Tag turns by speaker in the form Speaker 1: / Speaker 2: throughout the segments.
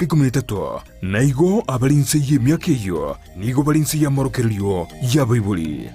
Speaker 1: Ikomi na etato, na igo abare inse y'emiaka eyio nigo bare inse y'amorokererio y'abaibori.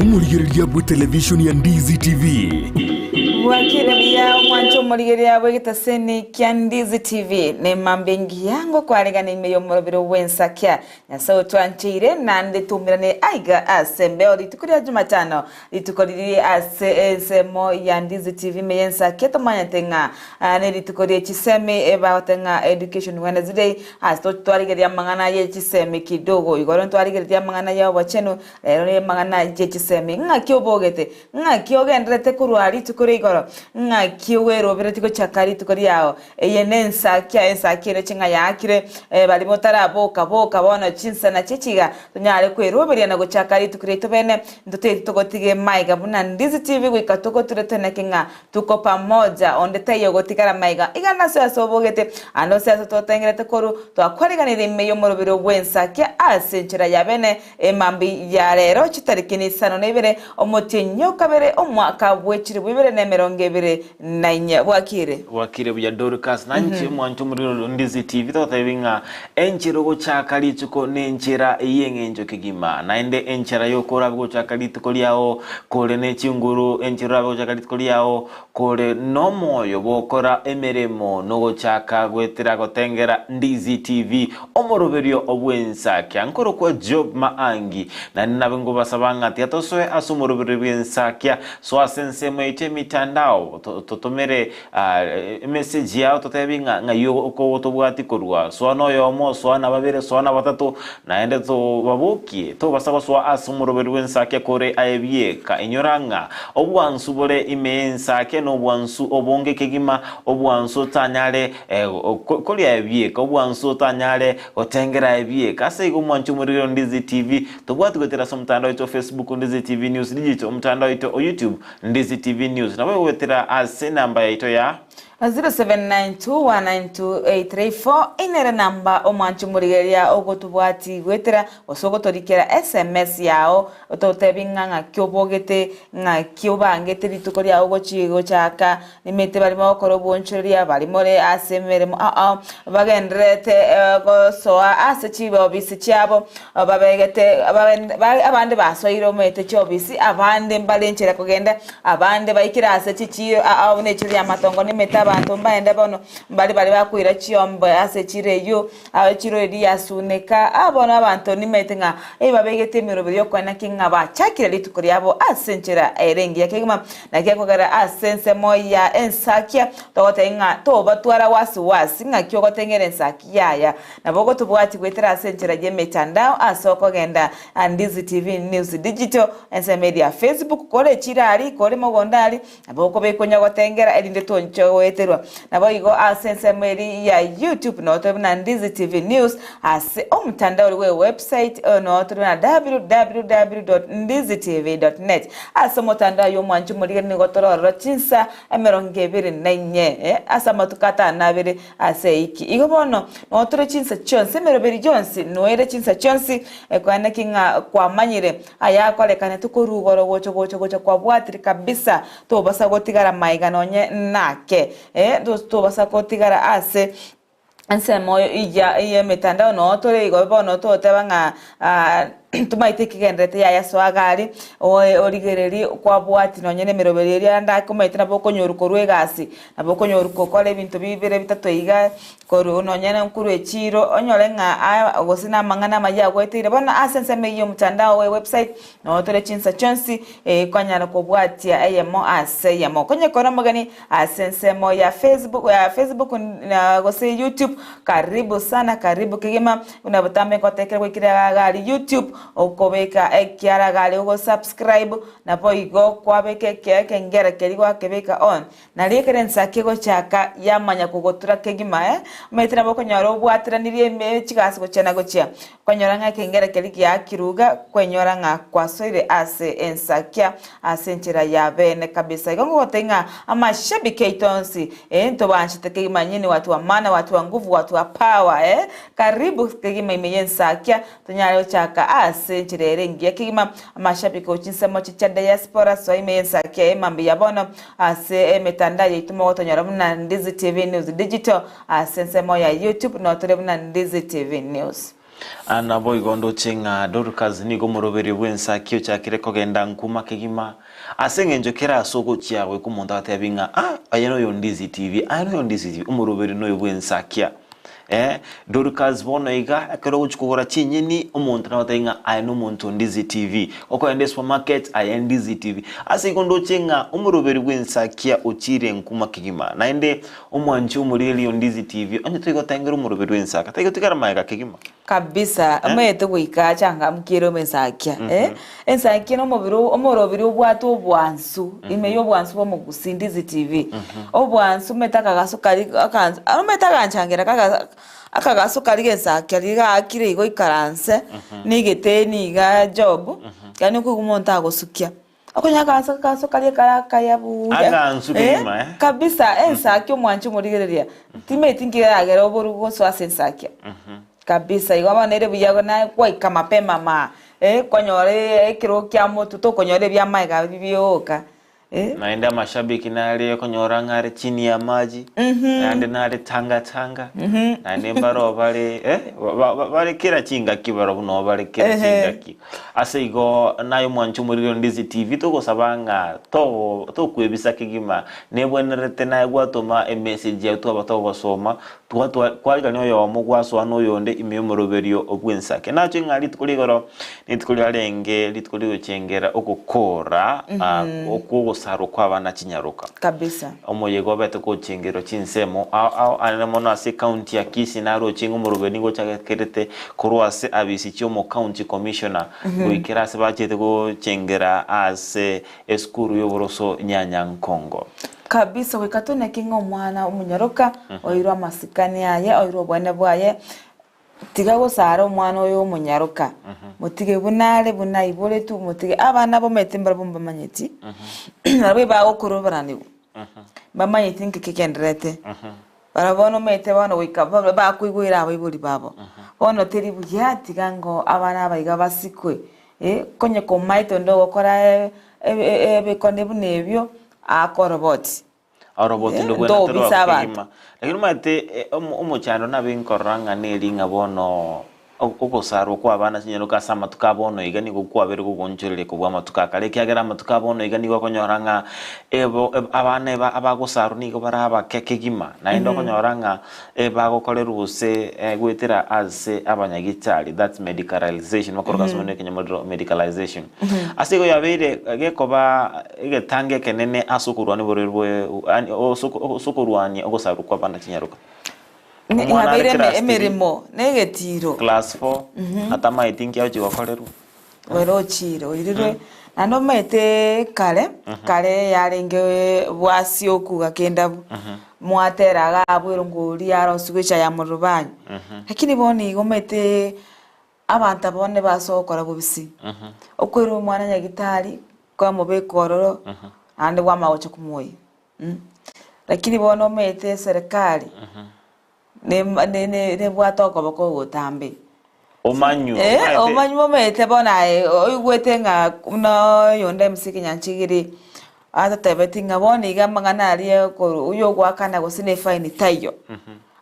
Speaker 1: Omorigereria bw'etelevishoni ya Ndizi TV.
Speaker 2: Bwakire buya omwancho omorigereria bw'egetaseni kia Ndizi TV. Nemambia engiya ngokwaregana ime y'omorobero bw'ensakia. Nyasae otwancheire naende toumerane aiga ase embeo rituko ria Jumatano, rituko riri ase ensemo ya Ndizi TV ime y'ensakia tomanyete ng'a nerituko rie chisemi bagote ng'a Education Wednesday Ase twarigereria amang'ana ye chisemi kidogo, igoro ntwarigereria amang'ana y'obochenu, rero namang'ana ye chisemi. Ng'aki obogete? Ng'aki ogendererete korwa rituko ria igoro? Ng'aki bweroberetie gochaka rituko riao? Eye nensaki aye ensaki eroche ng'a yaakire, baria motaraboka, boka bono chinsa nachio chiga, tonyare kweroberia na gochaka rituko riaito bene. Ntotaeti togotiga emaiga buna Ndizi TV goika togoture toeneke ng'a Tuko pamoja, onde taiyo ogotigara maiga. Iga nase ase obogete, ande onsi ase totengerete korwa, twakwariganirie ime y'omorobiri bw'ensakia ase enchera ya bene, emambia ya rero chitariki nisano na ibere, omotienyi o kabere, omwaka bwe chilifu ibere na emerongo ebere na inye. Bwakire.
Speaker 3: Bwakire buya Dorcas, na inche mwanche omorero Ndizi TV togotebi ng'a enchera ogochaka rituko nenchera y'eng'encho kegima, naende enchera yoka orabe gochaka rituko riao Kore ne chinguru, enchera orabe gochaka rituko riao, kore nomoyo bw'okora emeremo, nogochaka goetera gotengera Ndizi TV, omoroberio bw'ensakia. Nkorokwa Job Maangi, naende nabe nkobasaba ng'a tiga tosoe ase omoroberio bw'ensakia, soa ase ensemo yaito y'emitandao, totomere Emessage yao totebi ng'a ng'ai okotobwati korwa, soa noyomo, soa na babere, soa na batato, naende tobabokie, tobasa gosoa ase omoroberi bw'ensake kore aye bieka. Inyora ng'a obwansu bore ime y'ensake nobwansu obonge kegima, obwansu otanyare koria aye bieka, obwansu otanyare gotengera aye bieka. Ase igo mwanche omorero Ndizi TV, tobwati goetera ase omotandao oito o Facebook Ndizi TV News Digital, omotandao oito o YouTube Ndizi TV News nabo egwetera ase enamba yaito ya.
Speaker 2: 0792192834 inere namba omwanchi omorigereria ogotobwati gwetera gose ogotorikera sms yao ototebi ng'a ng'aki obogete ng'aki obangete rituko riao gochi gochaka nimete barimo gokora obonchoreria bari more ase emeremo ao ao bagendererete gosoa ase chiobisi chiabo Babegete abande basoire omanyete chiofisi, abande mbare enchera kogenda, abande baikire ase chichiiro ao buna echiro y'amatongo nemete abanto mbaende bono, mbare baria bakoira chiombe ase echiro eyio, echiro eria yasuneka, aa bono abanto nimanyete ng'a ebabegete emeroberi y'okoena ki ng'a bachakire rituko riabo ase enchera ere engiya kegima. Naki ekogera ase ensemo ya ensakia togotebia ng'a tobatwara wasi wasi ng'aki ogoteng'era ensakia yaya. Nabo ogotobwatia goetera ase enchera y'emetandao ase okogenda Ndizi TV News Digital, ensemo eria ya Facebook, kore echiro aria, kore mogondo aria, nabo okobekwa onye gotengera erinde tonche goeterwa. Naboigo ase ensemo eria ya YouTube noo tore buna Ndizi TV News, ase omotandao oria bwe website noo tore buna www.ndizitv.net. Ase omotandao ayio omwanche omorigani nigo tore ororo chinsa emerongo ebere na inye ase amatuko atano na abere Ase eiki igo bono notore chinsa chionsi, emeroberi yonsi noere chinsa chionsi, ekogania ki ng'a kwamanyire ayakorekanete korwa igoro gocha gocha gocha kwabwatire kabisa, tobasa gotigara maiga nonye nake, eh, tobasa gotigara ase ensemo ya yemetandao noo tore igo bono toteba ng'a. Tomaete ekegenderete yaya soa iga aria, oe origererie kwabwati nonye na emeroberi eria ande ake omanyete nabo okonyorwa korwa egasi, nabo okonyorwa gokora ebinto bibere bitato iga, korwa nonye na korwa echiro, onyore ng'a aya gose na amang'ana amaya agoeteire. Bono ase ensemo eyio ya omotandao o ewebsite, noo tore chinsa chionsi konyara kobwatia eyemo ase eyemo. Konye kore omogeni ase ensemo ya Facebook ya Facebook na gose YouTube, karibu sana karibu kegima. Buna botambe ngotekere goikera iga aria YouTube, okobeka ekiara iga aria ogosubscribe, naboigo kwabeka eke ekengere keria gwakebeka on, nario ekero ensa kegochaka yamanya kogotura kegima eh, omanyete nabo okonyora obwateranirie ime chigasi gochia na gochia, okonyora ng'a ekengere keria giakirwe iga, kwenyora ng'a kwasoire ase ensakia ase enchera ya bene kabisa. Igo ngogotebia ng'a amashabiki aito onsi eh, ntobanchete kegima nyinyi watu wa maana, watu wa nguvu, watu wa power eh, Karibu kegima ime y'ensakia, tonyare gochaka ase enchera ere engiya kegima. Amashabiki gochia chinsemo chia diaspora, soa ime y'ensakia eye mambia bono ase emetandao yaito mogotonyora buna Ndizi TV News Digital, ase ensemo ya YouTube notore buna Ndizi TV News.
Speaker 3: Naboigo ndoche ng'a Dorcas nigo omoroberio bw'ensakia ochakire kogenda nkuma kegima, ase engencho kera ase ogochia goika omonto agatebia ng'a ah aye noyo Ndizi TV, aye noyo Ndizi TV, omoroberio noyo bw'ensakia. Eh, Dorcas bono iga ekero ogochia kogora chinyeni omonto nagotebia ng'a aye nomonto Ndizi TV, okoenda esupermarket aye Ndizi TV. Ase igo ndoche ng'a omoroberi bw'ensakia ochire nkuma kegima, naende omwanchi omoreri o Ndizi TV onye toigotengera omoroberi bw'ensaka taigotigara magega kegima.
Speaker 2: Kabisa, omanyete goika changamkia ere ensakia eh, ensakia na omobere omoroberi obwate obwansu, ime ya obwansu bwa omogusii Ndizi TV, obwansu omanyete akagaso karia akansu omanyete aganchangera kaka akagaso karia gensakia riria gaakire igo ikaranse, na egeteni igaa job, yaani okoigwa omonto agosukia. Okonyora akaansu akaansu karia kare akaya buya.
Speaker 3: Agansu kegima, eh?
Speaker 2: Kabisa, ensakia omwanche omorigereria, timanyeti nki eragere oborwe gosoa ase ensakia. Kabisa, igo bono ere buya naye kwaika mapema maa, eh, kwanyora ekerogo kia motwe tokonyora ebia amaega bioka, eh.
Speaker 3: Naende amashabiki nare okonyora ng'a are chini ya maji, naende nare tanga tanga, naende mbaro bare eh, ba- ba- bare kera chingaki barobwo nabo bare kera
Speaker 2: Ehe.
Speaker 3: chingaki. Ase igo naye omwanche omoriri o Ndizi TV togosaba ng'a togo tokwebisa kegima nebwenerete naye gwatoma emessage yago twaba togosoma twatwa kwarigania oyomo gwasoa na oyonde ime y'omoroberio bw'ensake. Nache ng'a rituko ria igoro rituko riarenge rituko rigochengera ogokora okw'ogosarwa kw'abana chinyaroka.
Speaker 2: Kabisa.
Speaker 3: Omoyega obete gochengerwa chinsemo ao ao anene mono ase ecounty ya Kisii naroche ng'a omoroberi nigo ochakerete korwa ase abisi chi'omo county commissioner goikera ase bachete gochengera ase esukuru y'oboroso Nyanyankongo.
Speaker 2: Kabisa goika toneke ng'a omwana omonyaroka oirwe amasikani aye oirwe obonene bwaye tiga gosara omwana oyo omonyaroka motige buna are buna aiboretwe motige abana bomanyete mbarabwo mbamanyeti barabwo ebagokoroberanigwa mbamanyeti nki kegendererete. Barabwo bono omanyete bono goika babe bakoigwera abaibori babo. Bono teri buya tiga ngo abana aba iga basikwe, eh, konye komaete onde ogokora ebikone buna ebio, akoroboti.
Speaker 3: Oroboti
Speaker 2: Eh,
Speaker 3: ndobwenerete
Speaker 2: ntobisa
Speaker 3: rwa
Speaker 2: abanto.
Speaker 3: kegima. Lakini omanyete eh, omo- omochando nabe nkorora ng'a neri ng'a bono Ogosarwa kw'abana chinyaroka ase amatuko a bono iga nigo kwabeire gogonchoreria kobua amatuko a kare, ekiagera amatuko a bono iga nigo okonyora ng'a ebo abana eba abagosarwa nigo bare abake kegima, naende okonyora ng'a ebagokorerwa gose goetera ase abanyagitari, that's medicalisation, bakoroka ase omonwa ekenyamorero medicalisation. Ase igo yabeire gekoba egetango ekenene ase okorwania oborwaire bwe yaani ase okorwania ogosarwa kw'abana chinyaroka. Omwana are
Speaker 2: Yabeire eme-
Speaker 3: class three.
Speaker 2: emeremo na egetiro
Speaker 3: Class 4 atamaeti nki agochia gokorerwa.
Speaker 2: Ore ochire oirirwe naende omanyete kare kare yarenge bwasi okuga kendabu mwatera iga abwo erongori yarosiwa echae ya morero banywa lakini bono iga omanyete abanto aba bono baso gokora bobisi okoira omwana nyagitari kwamobeka ororo naende bwamanya gocha komoyia. Lakini bono omanyete eserekari nema- ne- ne- nebwate okoboko ogotambe.
Speaker 3: Omanywe,
Speaker 2: Eh,
Speaker 3: omanyete.
Speaker 2: omanywe omanyete bono aye oigwete ng'a buna oyonde MC Kenyanchigiri atotebeti ng'a bono iga amang'ana aria korwa oyo ogoakana gose na efaini taiyo.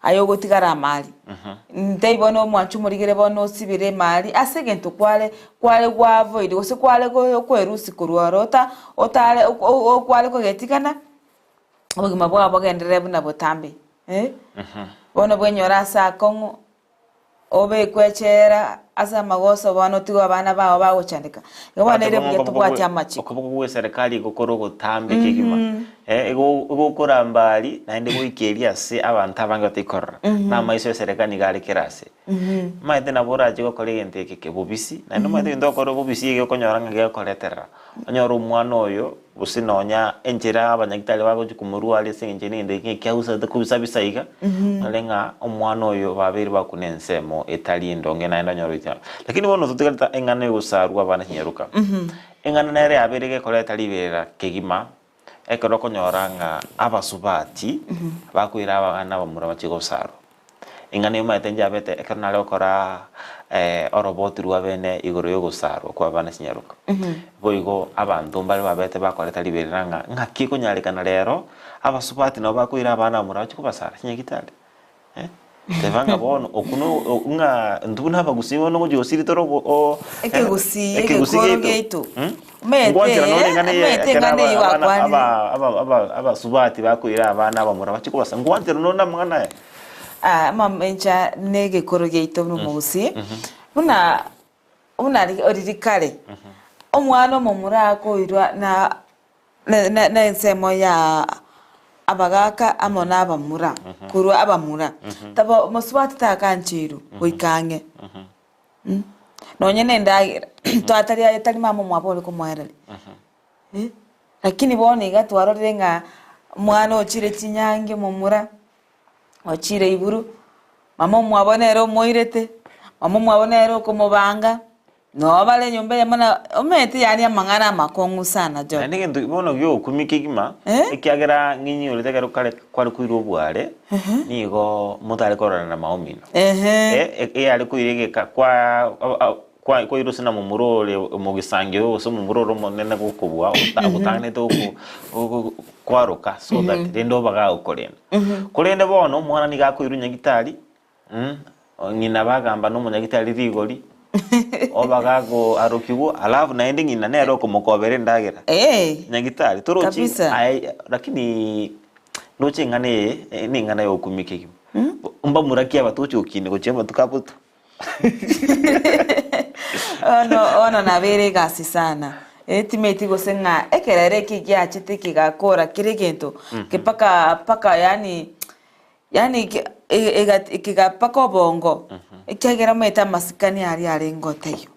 Speaker 2: Aye ogotigara amari. Ntaibi bono omwanchi omorigere bono osibire emari ase egento kware kware gwa avoid gose kware go kwerusia korwa oro ota otare okware kogetigana, obogima bwao bogenderere buna botambe eh. Bono bwenyore ase akong'u, obekwe echela ase amagoso bono otige abana bao bagochandeka. Igo bono ere buya tobwati amachiko.
Speaker 3: Okoboko gwe serikali gokore ogotambe kegima eh, igo igokoramba aria naende goika eria ase abanto abange batari korora, na amaiso ya serikali nigo are kera ase. Omanyete nabo orache gokora egento eke kebobisi, naende omanyete egento ogokora obobisi iga okonyora ng'a gekoreterera, onyore omwana oyo Gose nonya enchera abanyagitari bagochia komorwaria ase engencho y'egento eke ekiagusete kobisa-bisa iga, onyore ng'a omwana oyo babeire bakuna ensemo etari endonge naende onyore oitia. Lakini bono totigarete eng'ana egosarwa abana chinyaroka. Eng'ana nere yabeire gekoreta riberera kegima, ekero okonyora ng'a abasubati bakoira abana abamura bachie gosarwa. Eng'ana eyio omanyete njabete ekero nare gokora oroboti rwa bene igoro y'ogosarwa kw'abana chinyaroka. Boigo abanto mbare babete bakoreta riberera ng'a ng'aki ekonyarekana rero abasubati nabo bakoira abana abamura bachie kobasara chinyagitari eh. Teba ng'a bono okwo no ng'a intwe buna abagusii bono ngochia gosiria tore obo o
Speaker 2: Ekegusii,
Speaker 3: ekegusii
Speaker 2: egekoro
Speaker 3: giaito
Speaker 2: giaito.
Speaker 3: Ngwanchera
Speaker 2: Omanyete
Speaker 3: nore eng'ana eye
Speaker 2: omanyete
Speaker 3: ekero
Speaker 2: eng'ana eyio
Speaker 3: abana
Speaker 2: gwakwanire.
Speaker 3: aba aba aba abasubati bakoira abana abamura bachie kobasara, ngwanchera nore namang'ana aya.
Speaker 2: Amamincha negekoro giaito buna omogusii, buna buna riria kare, omwana omomura akoirwa na na na ensemo ya abagaka amo na abamura, korwa abamura, tabo mosubati tagancheirwe goika ang'e nonye na endagera twatari aye tari mama omwabo ore komoereria. Lakini bono iga twarorire ng'a omwana ochire chinyangi omomura. Ochiire iburu, mama omwabo nere omoirete, mama omwabo nere okomobanga, noo bare enyomba eyemo na omanyete yaani amang'ana amakong'u sana John.
Speaker 3: Naende egento bono giokumia kegima,
Speaker 2: Eh?
Speaker 3: ekiagera ng'inyorete ekero kare kware koirwa obware, nigo motare kororana na maomino.
Speaker 2: Ehe.
Speaker 3: Eh, eyare koira egeka kwa Kwa kwairwe ase na momura ore omogisangio oyo gose omomura ore omonene gokobua ota ogotanganete oko ogo kwaroka so that rende oba gagokorenda. Korende bono omwana nigo akoirwa nyagitari ng'ina bagamba na omonyagitari rigori, oba gago arokigwa alafu naende ng'ina nere okomokobera endagera. Nyagitari torochi
Speaker 2: Kabisa.
Speaker 3: aye lakini ndoche eng'ana eye na eng'ana ya okumia kegima. Mbamura ki aba tochi gokinia gochia amatuko abotwe.
Speaker 2: Bono bono nabeire egasi sana, timeti gose ng'a ekerero eke giachete kegakora kera egento, ki mpaka mpaka yaani yaani ki e- ega kega mpaka obongo, ekiagera omanyete amasikani aria arenge otaiyo.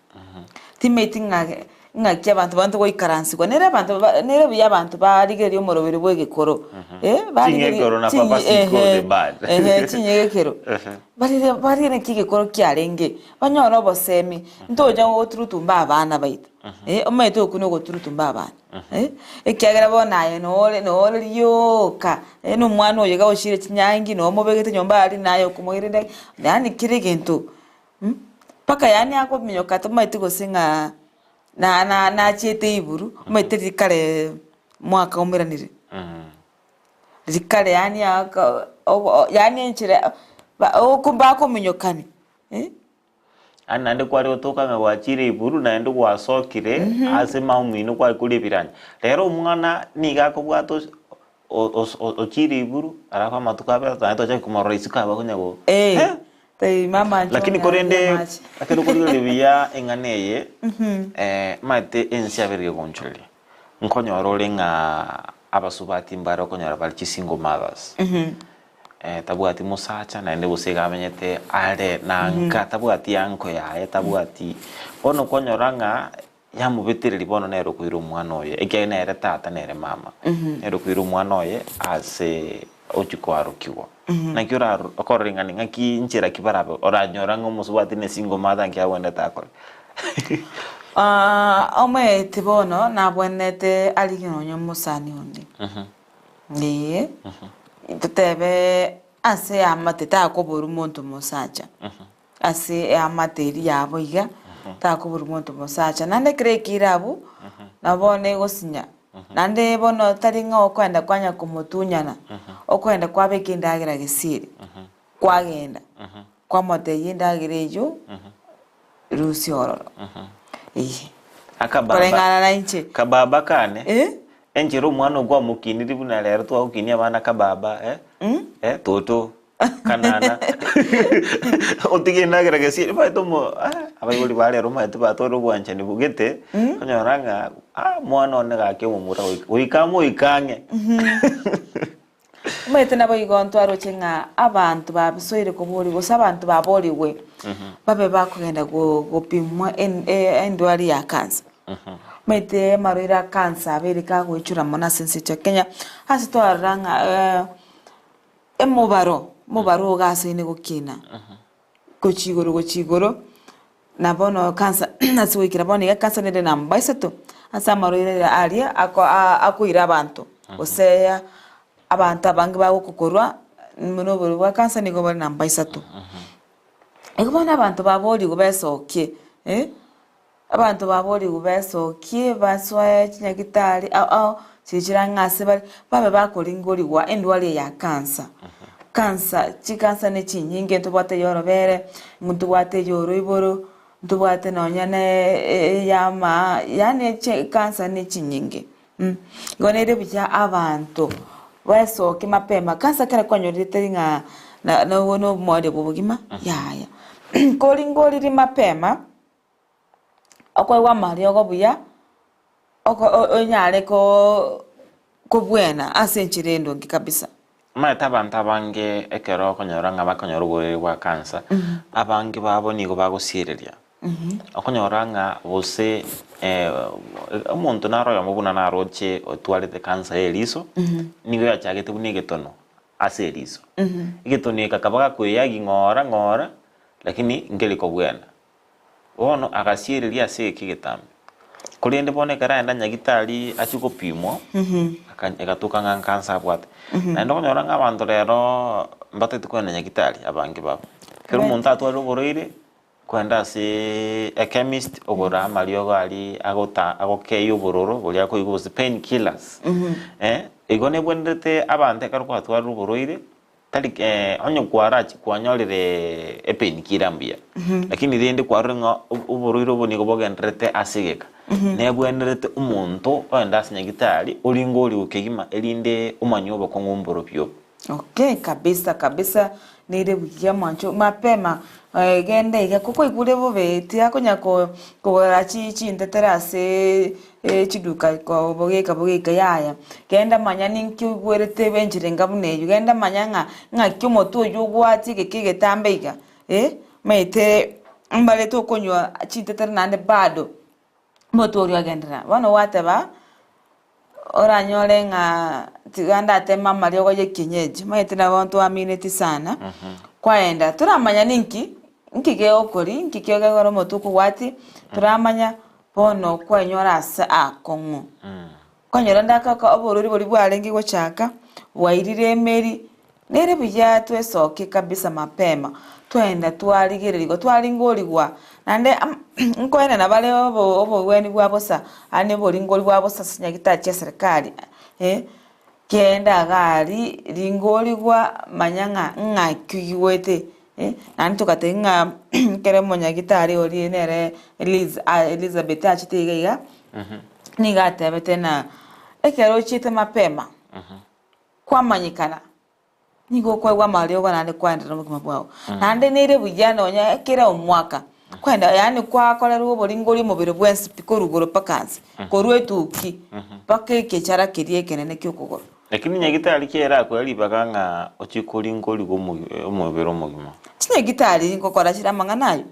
Speaker 2: Timeti ng'a ng'aki abanto bande goikaransigwa, nere abanto ba nere buya abanto barigereria omoroberi bwa egekoro, eh, barigereria
Speaker 3: Ching'ekero na
Speaker 2: chinyi
Speaker 3: Papa Siko
Speaker 2: ehe,
Speaker 3: the band.
Speaker 2: ehe, chinyegekero. Barire barire naki egekoro kiarenge, banyore obosemi, ntocha goturutumba abana baito, eh, omanyete okwo na ogoturutumba abana, eh, ekiagera bono aye nore nore rioka, na omwana oyo iga ochire chinyangi, nomobegete nyomba aria naye okomoirera yaani kera egento. Mpaka yaani akominyoka tomaeti gose ng'a na- na- nachiete iburu, omanyete riria kare mwaka oumeranire. Riria kare yaani aka ogo yaani enchera ba oko bakominyokani eh.
Speaker 3: Yaani naende kware gotoka ng'a gwachire iburu naende gwasokire ase maumino kware koria ebiranya. Rero omwana nigo akobwata ose ochire iburu alafu amatuko abere naende tochake komorora isiko aba konya go
Speaker 2: Eh, tei mama
Speaker 3: Lakini
Speaker 2: nchong'e
Speaker 3: korende
Speaker 2: aria amache.
Speaker 3: ekero okorigereria buya eng'ana eye omanyete ense yabeire gegonchoreria, nkonyora ore ng'a abasubati mbare okonyora bare chi single mothers, tabwati mosacha naende gose iga amenyete are na nka tabwati uncle yaye tabwati, bono okonyora ng'a Yamobetereria bono nere okoira omwana oye, ekiagera nere tata nere mama, nere okoira omwana oye ase ochia koarokigwa. Naki oraro okorora ing'a ng'aki nchera ki barabe oranyora ng'a omosubati ne single mother nki abwenerete akore.
Speaker 2: Omanyete bono nabwenerete arigie nonye omosani onde, eeh, totebe ase eamate takoborwa monto mosacha. Ase eamate eria yabo iga, takoborwa monto mosacha. Naende ekero ekeire abwo, nabo bono egosinya. Naende bono tari ng'a okoenda kwanya komotunyana, okoenda kwabeka endagera gesieri. Kwagenda, kwamotebia endagera eyio, rusia ororo. Eeh.
Speaker 3: Akababa
Speaker 2: Koreng'ana na inche.
Speaker 3: Kababa kane,
Speaker 2: Eh?
Speaker 3: enchera omwana okwo amokiniri buna rero twagokinia abana kababa eh, eh, toto, kanana, otige endagera gesieri omanyete omo ah, abaibori ba rero omanyete batware obwanchani bogete, okonyora ng'a ah, mwana one gaki omomura goika goika amoike ang'e.
Speaker 2: Omanyete naboigo ntwaroche ng'a abanto babisoire koborigwa gose abanto baborigwe babe bakogenda gopimwa endwari ya cancer. Omanyete amarwaire a cancer abeire kagoichora mono ase ense yaito ya Kenya, ase twarora ng'a emobaro, omobaro iga asaine gokina. Gochia igoro gochia igoro, na bono cancer ase goikera bono iga cancer nere namba isato ase amarwaire aria ako akoira abanto, gose abanto abange bagokokorwa buna oborwaire bwa cancer nigo bore namba isato. Igo bono abanto baborigwe besokie eh, Abanto baborigwe besokie, basoe chinyagitari ao ao, chiria chire ang'e ase bare, babe bakoringorigwa endwari eye ya cancer. Cancer, chicancer ne chinyinge, ntobwate eya orobere, ntobwate eya oroiboro, ntobwate nonya na eya amaa, yaani chicancer ne chinyinge mh. Igo nere buya abanto besokie mapema, cancer ekero kwanyorire teri ng'a na na omoerio bwa obogima, yaya. Koringoriri mapema. Okoegwa amariogo buya, oko onyare kobwena ase enchera endonge kabisa.
Speaker 3: Omanyete abanto abange ekero okonyora ng'a bakonyora oborwaire bwa cancer, abange babo nigo bagosiereria. Okonyora ng'a gose omonto naro oyomo buna naroche otwarete cancer ya eriso, nigo yachagete buna egetono ase eriso. Egetono eke akaba gakoeyagi ng'ora ng'ora, lakini nkeri kobwena. Bono agasiereria ase eke egetambe. Korende bono ekero aenda nyagitari achie gopimwa, aka- egatoka ng'a nkansa abwate. Naende okonyora ng'a abanto rero mbatagete kogenda nyagitari abange babo. Ekero omonto atwarire oborwaire, kogenda aseeee echemist ogora amariogo aria agota agokeyia obororo boria akoigwa gose pain killers, igo nebwenerete abanto ekero kwatwarire oborwaire. Tari onye kwarachi kwanyorire epainkiller mbuya, lakini rende kwarorire ng'a oborwaire obo nigo bogendererete ase egeka, nebwenerete omonto ogende ase nyagitari oringe origwe kegima erinde omanye obokong'u mborobio obo.
Speaker 2: Okay kabisa kabisa nere buya mwancho mapema genda iga kokoigure bobe tiga konya kogora chintetera ase chiduka bogeka bogeka yaya, genda manya ninki oigwerete enchera enga buna eywo, genda manya ng'a ng'aki omotwe oywo ogwatie egeka egetambe iga eh, omanyete mbare tokonywa chintetera naende bado omotwe oria ogenderera. Bono gwateba, oranyore ng'a tiga ndateme amariogo ya ekienyeji, omanyete nabo ntwamineti sana, kwaenda toramanya ninki, nki gegokoria, nki kegokora omotwe okobwatia, toramanya. Bono kwenyora ase aakong'u. Kwanyora ndakaka oborori boria bwarenge gochaka, bwairire emeri, nere buya twesokie kabisa mapema, twaenda twarigererigwa, twaringorigwa, naende am nkoenena bare obo obogweni bwa bosa, yaani oboringori bwa bosa ase chinyagitari chia serikali eh, Kenda iga aria ringorigwa manya ng'a ng'aki oigwete Naende togatebia ng'a ekero omonyagitari oria nere Eliz Elizabeth achete iga iga, nigo atebete ng'a ekero ochiete mapema, kwamanyekana, nigo okoegwa amariogo naende kwaenderera obogima bwao. Naende nere buya nonya kera omwaka, kwaenda yaani kwakorerwa oboringori omobere bwensi pi korwa igoro mpaka nse, korwa etuki mpaka ekechara keria ekenene kia okogoro.
Speaker 3: Lakini nyagitari ki erakoe ribaga ng'a ochie koringorigwa omobere omogima?
Speaker 2: Chinyagitari ngokora chire amang'ana ayio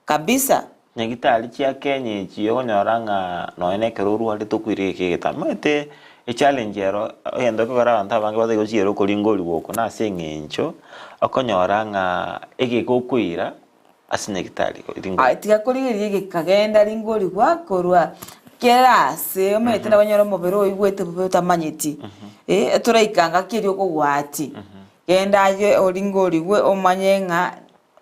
Speaker 2: kabisa.
Speaker 3: Nyagitari chia Kenya echi okonyora ng'a nonya na ekero orwarete okoira egeka egetambe. Omanyete echallenge ero egento gekogera abanto abange batari gochiera okoringorigwa oko nase eng'encho okonyora ng'a egeka okoira ase nyagitari ringori.
Speaker 2: Aye tiga korigereria egeka genda ringorigwa korwa kera ase omanyete nabo onyore omobere oigwete bobe otamanyeti eh toraika ngaki eria okogwati genda aye oringorigwe omanye ng'a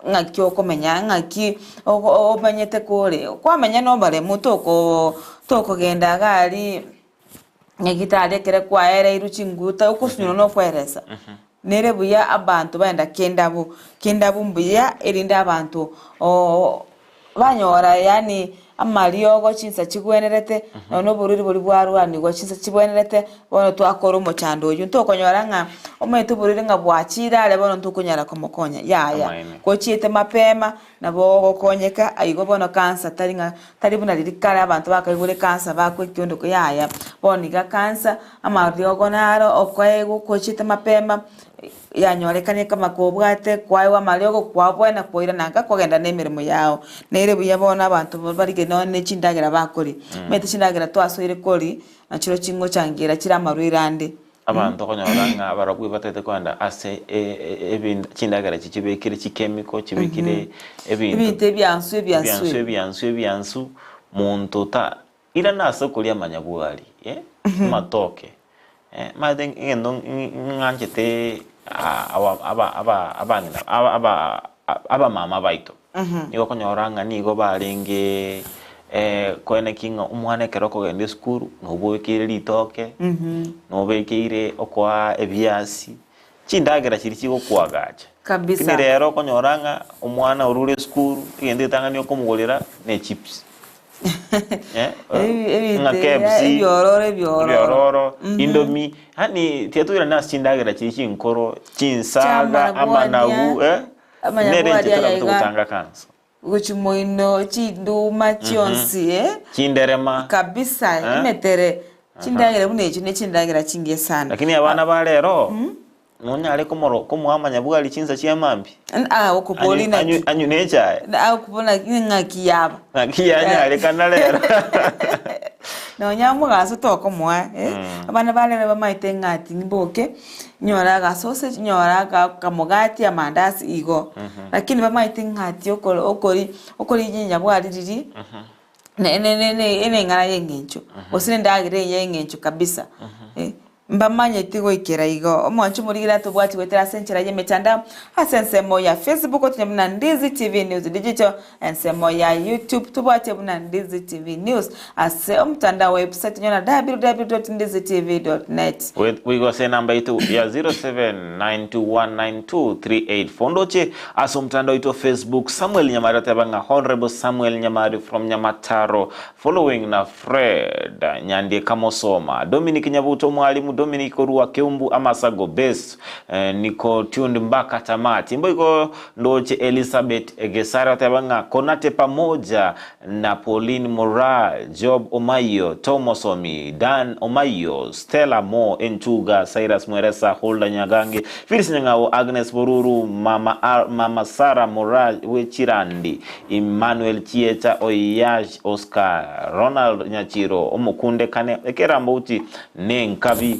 Speaker 2: ng'aki okomenya ng'aki oko omenyete kore kwamenya na oboremu tokoo tokogenda iga aria nyagitari ekere kwaereirwe chinguru ta okosunyora na okoeresa. Nere buya abanto baenda kendabu, kendabu mbuya erinde abanto banyora yaani amariogo chinsa chigwenerete, nonya na oborwaire boria bwarwanigwa chinsa chibwenerete, bono twakora omochando oywo. Ntokonyora ng'a omanyete oborwaire ng'a bwachire are bono ntokonyara komokonya, yaya.
Speaker 3: Amaene.
Speaker 2: Gochiete mapema, nabo ogokonyeka, igo bono cancer tari ng'a tari buna riria kare abanto bakaigure cancer bakwa ekiondo yaya. Bono iga cancer, amariogo naro okoegwa gochiete mapema, yanyorekania kama kobwate kwaegwa amariogo kwabwena kwairana nka kwagenda na emeremo yao. Nere buya bono abanto barige nonye ne chindagera bakoria. Omanyete chindagera twasoire koria, nachirobio chingochangira chire amarwaire ande.
Speaker 3: Abanto okonyora ng'a barabwo batagete kogenda ase ebin chindagera echi chibekire chichemical chibekire ebinto
Speaker 2: Ebinto ebiansu ebiansu
Speaker 3: ebiansu
Speaker 2: ebi.
Speaker 3: ebiansu ebiansu, monto ta irana ase okoria amanyabwari eh, amatoke eh, omanyete egento ng'anchete aba aba aba abang'ina aba aba abamama baito, nigo okonyora ng'a nigo barenge koenekia ng'a omwana ekero okogenda esukuru nobokeire ritoke, nobekeire okoa ebiasi, chindagera chiria chigokoagacha.
Speaker 2: Kabisa.
Speaker 3: Lakini rero okonyora ng'a omwana orure esukuru, egento getang'ani okomogorera ne chips.
Speaker 2: Ebi-
Speaker 3: Ng'a
Speaker 2: ebite
Speaker 3: KFC,
Speaker 2: ebiororo ebiororo.
Speaker 3: ebiororo, indomie, yaani tiga toirane ase chindagera chiria chinkoro, chinsaga,
Speaker 2: Chiamarabwani,
Speaker 3: amanagu, eh,
Speaker 2: amanyabwari
Speaker 3: nere inche
Speaker 2: aya
Speaker 3: torabete
Speaker 2: iga.
Speaker 3: gotanga kansa.
Speaker 2: Gochia moino chinduma chionsi eh,
Speaker 3: Chinderema.
Speaker 2: kabisa
Speaker 3: Eh?
Speaker 2: emetere chindagera buna echio ne chindagera chingiya sana.
Speaker 3: Lakini abana ba rero, nonyare komoro komoa amanyabwari chinsa chia mambia?
Speaker 2: Ah, okobori
Speaker 3: Anyu-
Speaker 2: naki
Speaker 3: anyu- anyu ne echae?
Speaker 2: Ah, okobori naki ng'aki yaba.
Speaker 3: Naki yanyarekana rero.
Speaker 2: Nonya omogaso tokomoa eh, abana ba rero bamaete ng'a timboke, nyora agasausage, nyora akamogati, amandasi igo. Lakini bamaete ng'a ati okoro okori okori rinyabwari riria, ne ne ne neng'ana ya eng'encho, gose na endagera eye ya eng'encho kabisa eh. Mbamanyeti goikera igo. Omwancho omorigeri atobwati goetera ase enchera y'emetandao ase ensemo ya Facebook otonye buna Ndizi TV News Digital, ensemo ya YouTube tobwate buna Ndizi TV News, ase omotandao website onyore na www.ndizitv.net.
Speaker 3: Boigo ase enamba yaito ya 0792192384 ndoche ase omotandao oito Facebook Samuel Nyamari ateba ng'a Honourable Samuel Nyamari from Nyamataro following na Fred Nyandie Kamosoma, Dominic Nyabuto Omwalimu Dominic korwa Keumbu Amasago Base niko tuned mbaka tamati. Mboigo ndoche Elizabeth Gesare oteba ng'a Konate pamoja na Pauline Moraa, Job Omayio, Tom Mosomi, Dan Omayio, Stella Mo Entuga, Cyrus Mweresa, Hulda Nyagange, Phyllis Nyang'au, Agnes Boruru, Mama, Mama Sarah Moraa Wechirandi, Emmanuel Chieta Oiyach Oscar Ronald Nyachiro Omokundekane Ekerambauti Nenkabi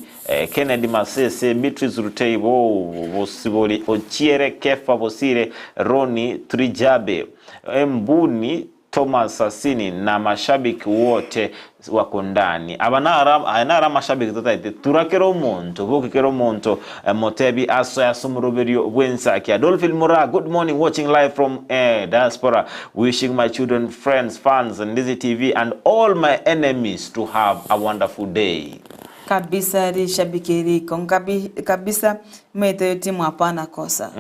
Speaker 3: Kennedy Masese Beatrice Ruteibo Bosibori Ochiere Kefa Bosire Ronnie Trijabe Embuni Thomas Sasini na mashabiki wote wako ndani. Aba naro aya naro amashabiki totaete tura kera omonto boki kera omonto motebi asoe ase omoroberio bw'ensaki. Adolphine Moraa good morning watching live from eh, diaspora wishing my children friends fans Ndizi TV and all my enemies to have a wonderful day.
Speaker 2: Kabisa rishabiki eri rikong'u kabi kabisa omanyete oyo timu hapana kosa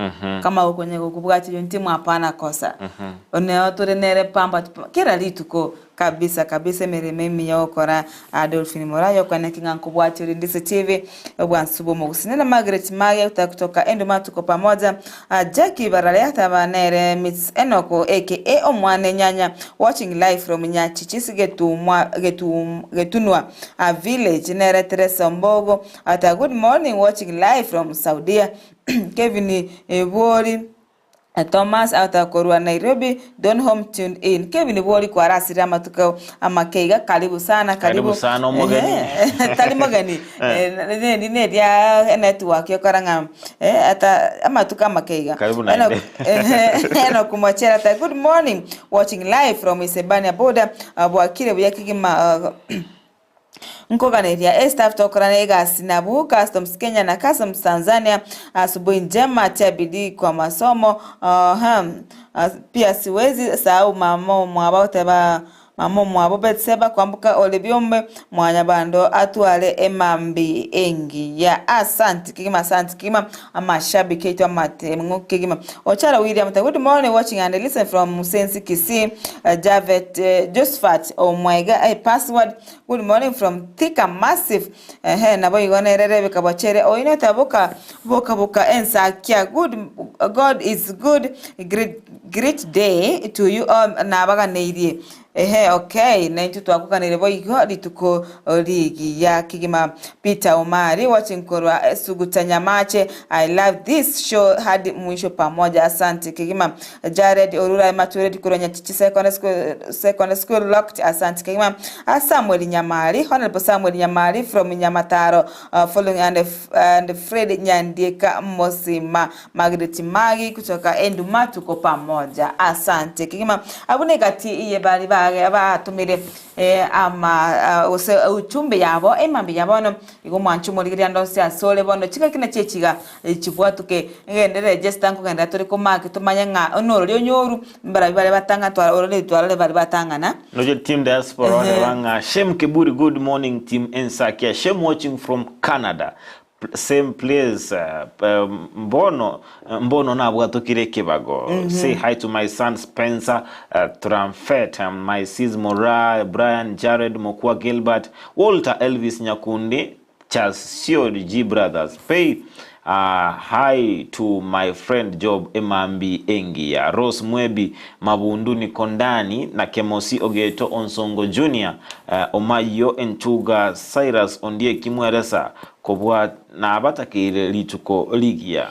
Speaker 2: kama okonya gokobwatia oyo timu hapana kosa oneo tore nere pamba kera rituko Kabisa kabisa emeremo emiya ogokora Adolphine Muraya okwaneki ng'a nkobwatia ore Ndisi TV obwansu bw'omogusii nere Margaret Mage otaka kutoka Enduma tuko pamoja Jackie Barare ataba nere Miss Enock aka omwana enyanya watching live from Nyachichisi Getumwa Getum Getunwa village nere Teresa Ombogo ata good morning watching live from Saudia Kevin Bwori Thomas agotaka korwa Nairobi, Donholm tuned in. Kevin bwori kwarasire amatuko amake iga karibu sana karibu.
Speaker 3: Karibu sana omogeni.
Speaker 2: Ehe, tari mogeni Eh, nendi neria network okora ng'a eh, ata amatuko amake iga.
Speaker 3: Karibu naende.
Speaker 2: Enock- Enock Mochera ata good morning watching live from Isebania border Ah, bwakire buya kegima ah, Nkoganeria estaff tokorana egasi nabwo Customs Kenya na Customs Tanzania Asubuhi njema tia bidii kwa masomo uh, pia siwezi sahau mama omwabo oteba. Mama omwabo Betseba kwamboka ore biombe Mwanyabando atware emambi engiya. Asanti kegima asanti kegima amashabiki aito amateng'u kegima. Ochara William ta good morning watching and listen from Musensi Kisii Javet Josephat Omwega eh password good morning from Thika Massive ehe nabo igo nere Rebecca Bochere oino ta boka boka boka ensakia good God is good great great day to you all nabaganeirie Ehe okay naintwe twakoganire boigo rituko rigiya kegima Peter Omari watching korwa Suguta Nyamache I love this show hadi mwisho pamoja asante kegima Jared Orura Matureti korwa Nyachichi Secondary School, Secondary School Locked asante kegima Samuel Nyamari Honorable Samuel Nyamari from Nyamataro uh, following and, and Fred Nyandieka Mosima Margaret Magi kutoka Enduma tuko pamoja asante kegima abwo negati eye bari batomire ama gose uchumbe yabo emambia ya bono igo mwanche omorigereria ande onsi asore bono chingaki nachio echiga chibwatuke ngende register nkogenda tore komaki tomanye ng'a norori onyoru mbarabwo bare batang'ana twarorire twarorire baria batang'ana.
Speaker 3: Noche team diaspora bateba ng'a Shem Kiburi good morning team Ensakia Shem watching from Canada Same place mbono mbono nabwatokire ekebago say hi to my son Spencer Tramfet my sis Moraa Brian Jared Mokua Gilbert Walter Elvis Nyakundi Charles Siori G brothers pay hi to my friend Job Emambi Engiya Rose Mwebi Mabundu Nikondani na Kemosi Ogeto Onsongo Junior Omayio Entuga Cyrus Ondieki Mweresa Kobua nabatakeire rituko rigiya.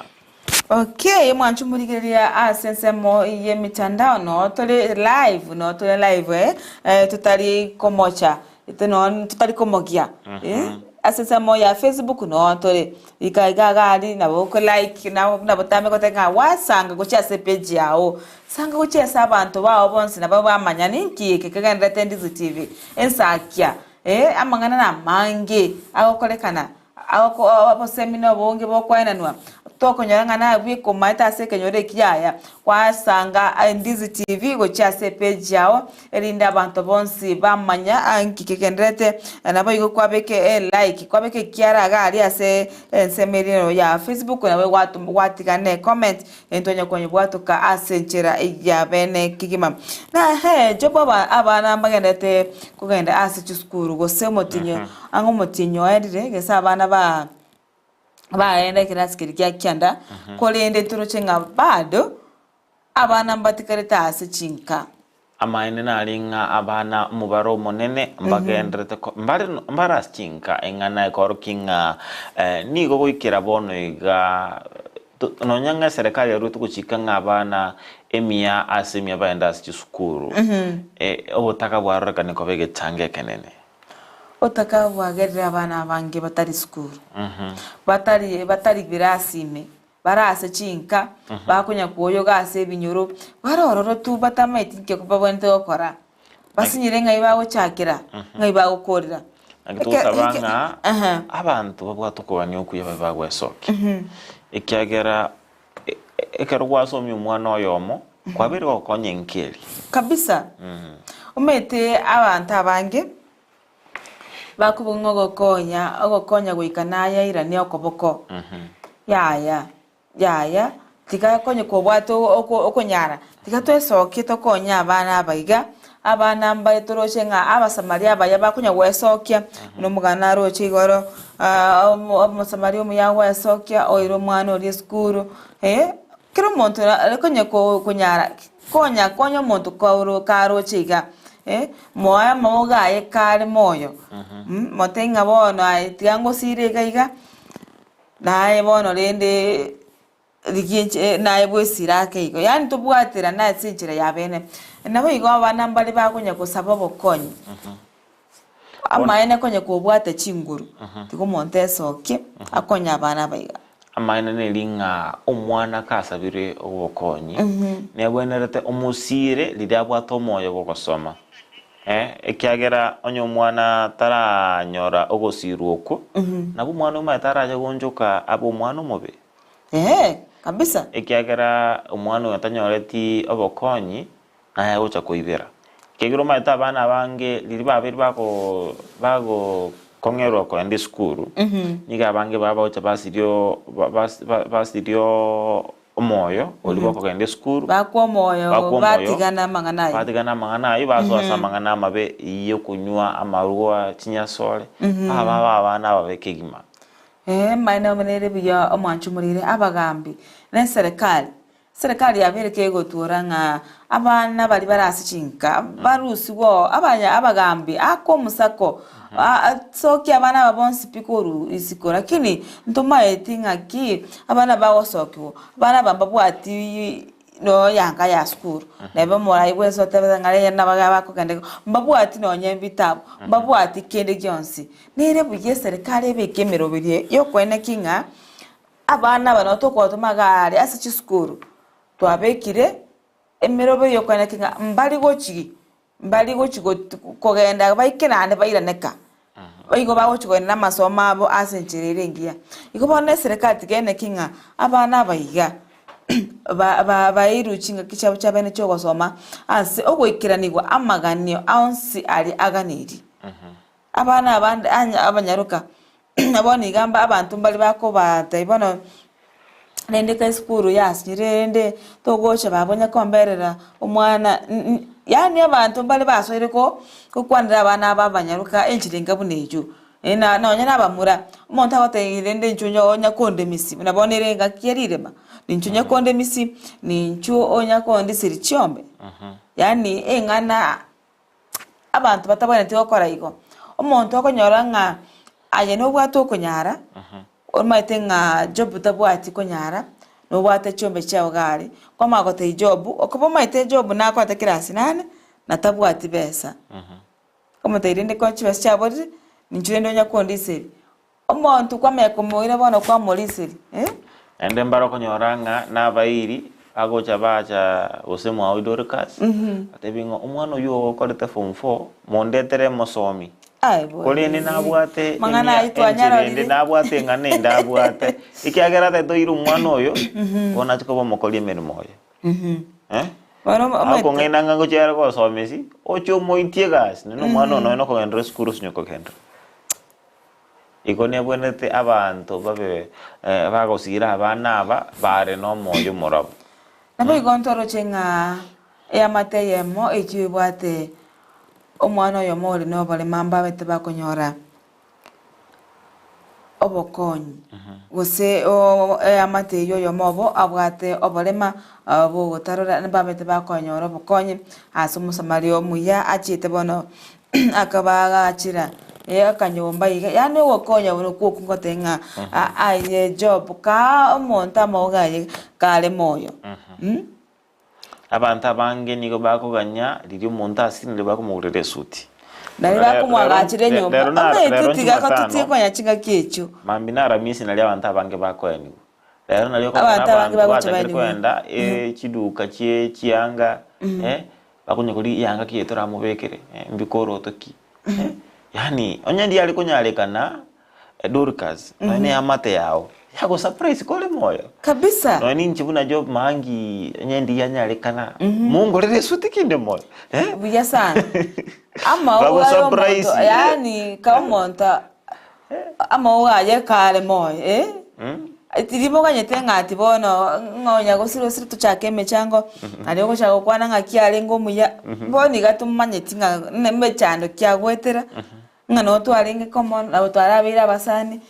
Speaker 2: Okay, mwanche omorigereria ase ensemo y'emitandao noo tore live noo tore live eh, eh, totari komocha ete noo totari komogia eh, ase ensemo ya Facebook noo tore iga iga iga aria nabo oko like nabo buna botambe goteba ng'a gwasanga gochia ase epage yago, sanga gochia ase abanto bao bonsi nabo bamanya ninki eke kegenderete Ndizi TV, ensakia Ee, amang'ana namange agokorekana, obosemi nobonge bokoenanwa, tokonyora ng'a nabwo ekomaete ase ekenyoro eki yaya, gwasanga Ndizi TV gochia ase epage yao, erinde abanto bonsi bamanya nki kegendererete, naboigo kwabeka elike, kwabeka ekiara iga aria ase ensemo eria ya Facebook, nabo gwatiga ne comment, Ntonya konyebwatoka ase enchera ya bene kegima. Na ehe, Job aba abana mbagenderete kogenda ase chisukuru, gose omotienyi ang'e omotienyi oerire, gese abana ba bagenda ekerasi keria gia kianda, korende toroche ng'a bado abana mbatigarete ase chinka.
Speaker 3: Amaene nare ng'a abana omobaro omonene mbagenderete ko mbare mbare ase chinka eng'ana ekorokia ng'a nigo goikera bono iga to nonya ng'a eserekari yaruete gochika ng'a abana emiya ase emiya bagende ase chisukuru, obotaka bwarorekane koba egechango ekenene.
Speaker 2: Otaka bwagerire abana abange batari sukuru, batari batari birasi ime. Bare ase chinka, bakonya kwoyoga ase ebinyoro, bare ororo tu batamaeti inki babwenerete gokora. Basinyire ng'ai bagochakera, ng'ai bagokorera.
Speaker 3: Naki togosaba ng'a abanto babwate okogania okuya babe bagwesokia, ekiagera ekero gwasomia omwana oyomo, kwabeire gokonya enka eria.
Speaker 2: Kabisa. Omanyete abanto abange, Bakobua ng'a ogokonya, ogokonya goika nayairanie okoboko, yaya, yaya, tiga konye kobwate oko okonyara, tiga twesokie tokonye abana aba iga, abana mbare toroche ng'a abasamaria abaya bakonya gwesokia, buna omogano naroche igoro omo omosamaria omuya agwesokia oira omwana oria esukuru, kera omonto are konya ko konyara. Konya konya omonto kaoro karoche iga, eh, moe amauga aye kare moyo, mm, motebie ng'a bono aye tiga ngosire iga iga, naye bono rende rigia enche naye bwesire ake igo. Yaani tobwaterane ase enchera ya bene. Naboigo abana mbare bakonya gosaba obokonyi, Amaene konya kobwate chinguru, tiga omonto esokie akonye abana aba iga.
Speaker 3: Amaene neri ng'a omwana kasabire obokonyi, nebwenerete omosiire riria abwate omoyo bw'ogosoma. Eh, ekiagera onye omwana taranyora ogosiirwa okwo, nabo omwana omanyete arache goonchoka abe omwana omobe.
Speaker 2: Eeh, kabisa.
Speaker 3: Ekiagera omwana oyo tanyoreti obokonyi, naye agocha koibera. Ekiagera omanyete abana abange riria babeire bago bagokong'erwa kogenda esukuru, nigo abange baba bagocha basiria bas basiria omoyo oria bwokogenda esukuru,
Speaker 2: Bakwa omoyo
Speaker 3: bakwa omoyo,
Speaker 2: batigana amang'ana ayio.
Speaker 3: batigana amang'ana ayio, basoa ase amang'ana amabe yokonywa amarwa, chinyasore, aba abana ababe kegima.
Speaker 2: Ee, maene nere buya omwancho morire abagambi na eserekari. Eserekari yabeire kegotwora ng'a abana baria bare ase chinka barusigwe oo, abanya abagambi ake omosako sokia abana aba bonsi pi korwa isiko lakini ntomaeti ng'aki abana bagosokigwa, abana aba mbabwati nonya yanga ya sukuru, neba omorai bwensi otebete ng'a rero nabo bakogenda igo, mbabwati nonya ebitabu, mbabwati kende gionsi. Nere buya eserekari ebeke emeroberio yokoenekia ng'a Abana aba nabo tokobatoma iga aria ase chisukuru, twabekire emeroberio yokoeneki ng'a mbari gochi mbari gochi got kogenda baike naende bairane ka. Igo bagochi kogenda na amasomo abo ase enchera ere engiya. Igo bono eserekari tiga eneki ng'a abana aba iga ba ba bairwe chingaki chiabo chiabene chiogosoma ase ogoikeranigwa amaganio aonsi aria aganeirie. Abana abande anya abanyaroka bono iga mba abanto mbare bakobatebia bono rende ka esukuru yasinyire rende togocha baba onya komberera omwana yaani abanto mbare basoire ko gokwanera abana aba abanyaroka enchera enga buna eywo. Na nonye na abamura, omonto agotebia rende inchuo onye onya kondemisia buna bono ere engaki ya rirema, ninchuo onya kondemisia, ninchuo onya kondisia chiombe, yaani eng'ana. Abanto batabwenereti gokora igo. Omonto okonyora ng'a aye nobwate okonyara, omanyete ng'a Job tabwati konyara, nobwate chiombe chiao iga aria, kwamanya gotebia Job, okoba omanyete Job nakorete class nane, na tabwati besa. Okomotebia rende ko chibesa chiaborire, ninchu rende onya kondiseria. Omonto kwamanya komoira bono kwamoriseria, eh.
Speaker 3: Naende mbare okonyora ng'a nabairi bagocha bacha gose mwao Dorcas, batebie ng'a omwana oyio okorete form four mondetere mosomi.
Speaker 2: Aye bono.
Speaker 3: Korende nabwate
Speaker 2: Mang'ana
Speaker 3: emia
Speaker 2: ayio
Speaker 3: enchera ende
Speaker 2: twanyarorire.
Speaker 3: nabwate eng'ana ende abwate, ekiagera atagete oire omwana oyo, bono achie koba omokori emeremo oye. Eh?
Speaker 2: Bono omanyete.
Speaker 3: Akong'aina ng'a ngochia are gosomesi, oche omoitie egasi, nonye omwana oyo nonye nokogenderera esukuru ase onye kogenderera. Igo nebwenerete abanto babe bagosiira abana aba bare nomoyo omorabu.
Speaker 2: Naboigo ntoroche ng'a eamate eyemo eyio ebwate omwana oyomo ore noborema mbabete bakonyora obokonyi, gose eamate eyio oyomo obo abwate oborema bogotarora mbabete bakonyora obokonyi ase omosamaria omuya achiete bono Akabaagachera akanyomba iga, yaani ogokonya buna okwo okwo ngoteba ng'a aye Job, kaa omonto amauga aye kare moyo.
Speaker 3: Abanto abange nigo bakoganya riria omonto asire nario bakomogorera esuti.
Speaker 2: Nario
Speaker 3: Rero-
Speaker 2: bakomoagachera
Speaker 3: rero-
Speaker 2: enyomba.
Speaker 3: rero na-
Speaker 2: Omanyete
Speaker 3: rero
Speaker 2: tiga
Speaker 3: Jumatano,
Speaker 2: totige konya chingaki echio.
Speaker 3: Mambia na Aramisi nario abanto abange bakoenigwa. Rero nario okonyora
Speaker 2: Abanto abange
Speaker 3: abanto
Speaker 2: bagocha
Speaker 3: bachakire
Speaker 2: baenigwa.
Speaker 3: koenda chiduka chie chianga, Bakonya koria eyanga ki toramobekere, mbikoroto ki? Yaani onye ndiare konyarekana Dorcas, nonya na eamate yao, yago surprise kore moyo.
Speaker 2: Kabisa.
Speaker 3: Nonya ninche buna Job Maangi onye ndianyarekana, mongorere esuti kinde moyo, eh?
Speaker 2: Buya sana. Amauga
Speaker 3: Bago
Speaker 2: ya
Speaker 3: surprise,
Speaker 2: omonto,
Speaker 3: eh.
Speaker 2: yaani ka omonto amauga aye kare moyo eh? Tiri moganyete ng'a ati bono ng'a onya gosira osire tochake emechango, aria ogochaka gokwana ng'aki arenge omuya, bono iga tomanyeti ng'a na emechando ki agoetera, ng'a nabo twarenge komo nabo twarabeire abasani,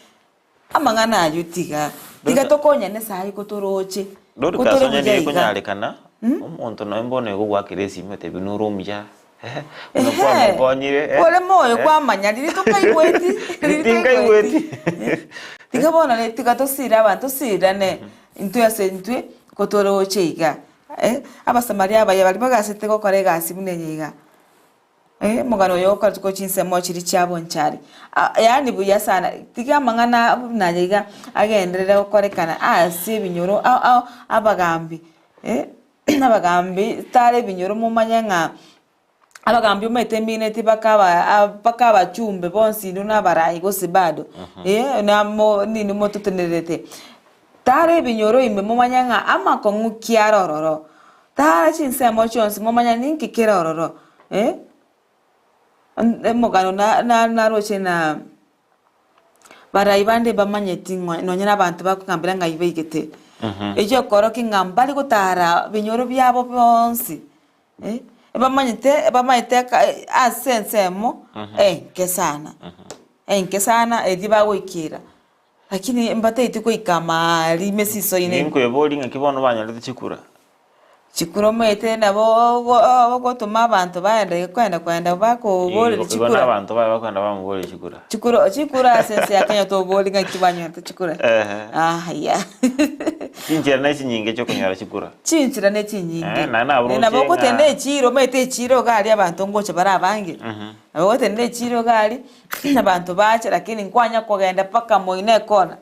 Speaker 2: amang'ana aywo tiga, tiga tokonyane sayi kotoroche,
Speaker 3: Dorcas
Speaker 2: kotore
Speaker 3: onye
Speaker 2: buya
Speaker 3: nigo
Speaker 2: iga.
Speaker 3: ekonyarekana, omonto nonya mbono igo ogwakera esimi otebi nore omuya, eh, buna
Speaker 2: Ehe,
Speaker 3: kwamokonyire, eh,
Speaker 2: ore moyo
Speaker 3: eh.
Speaker 2: kwamanya riria tokaigweti, riria
Speaker 3: Tinkaigweti.
Speaker 2: Tiga bono re tiga tosire abanto tosirane intwe ase intwe kotoroche iga eh, Abasamaria abaye baria bagasete gokora egasi buna eye iga eh, omogano oyo ogokorwa korwa chinsemo chiria chia bonchari yaani buya sana tiga amang'ana buna aya iga agenderere gokorekana ase ebinyoro ao ao abagambi eh, abagambi tara ebinyoro momanye ng'a Abagambi omanyete emineti bakaba mpaka abachumbe bonsi inwe na abarai gose bado, eh, namo ninwe mototenererete. Tara ebinyoro ime momanye ng'a amakong'u ki are ororo, tara chinsemo chionsi momanye ninki kere ororo. Eh, omogano na- na- naroche na barai bande mbamanyeti ng'a nonye na abanto bakogambera ng'ai baigete. Eyio ekorokia ng'a mbare gotara binyoro biabo bionsi, eh, bamanyete bamaete aka ase ensemo enke sana, enke sana eria bagoikera. Lakini mbatagete goika amaari mesisoine.
Speaker 3: Ninkweboria ng'aki bono banyorete chikura.
Speaker 2: Chikura omanyete nabo ogotoma abanto baende kwenda kwenda bakoboreria
Speaker 3: Igo
Speaker 2: chikura.
Speaker 3: na abanto baye bakoenda bamoboreria chikura.
Speaker 2: Chikura chikura ase ense ya Kenya tobori ng'aki banyorete chikura.
Speaker 3: Ehe.
Speaker 2: Aya.
Speaker 3: Chinchera ne chinyinge chiokonyora chikura.
Speaker 2: Chinchera ne chinyinge.
Speaker 3: Eh, naende nabo
Speaker 2: Eh, nabo
Speaker 3: roche
Speaker 2: ogotenda
Speaker 3: ng'a-
Speaker 2: echiro omanyete echiro iga aria abanto ngocha bare abange. Nabo ogotenda echiro iga aria, abanto bache lakini nkwanya kogenda mpaka moino ekona,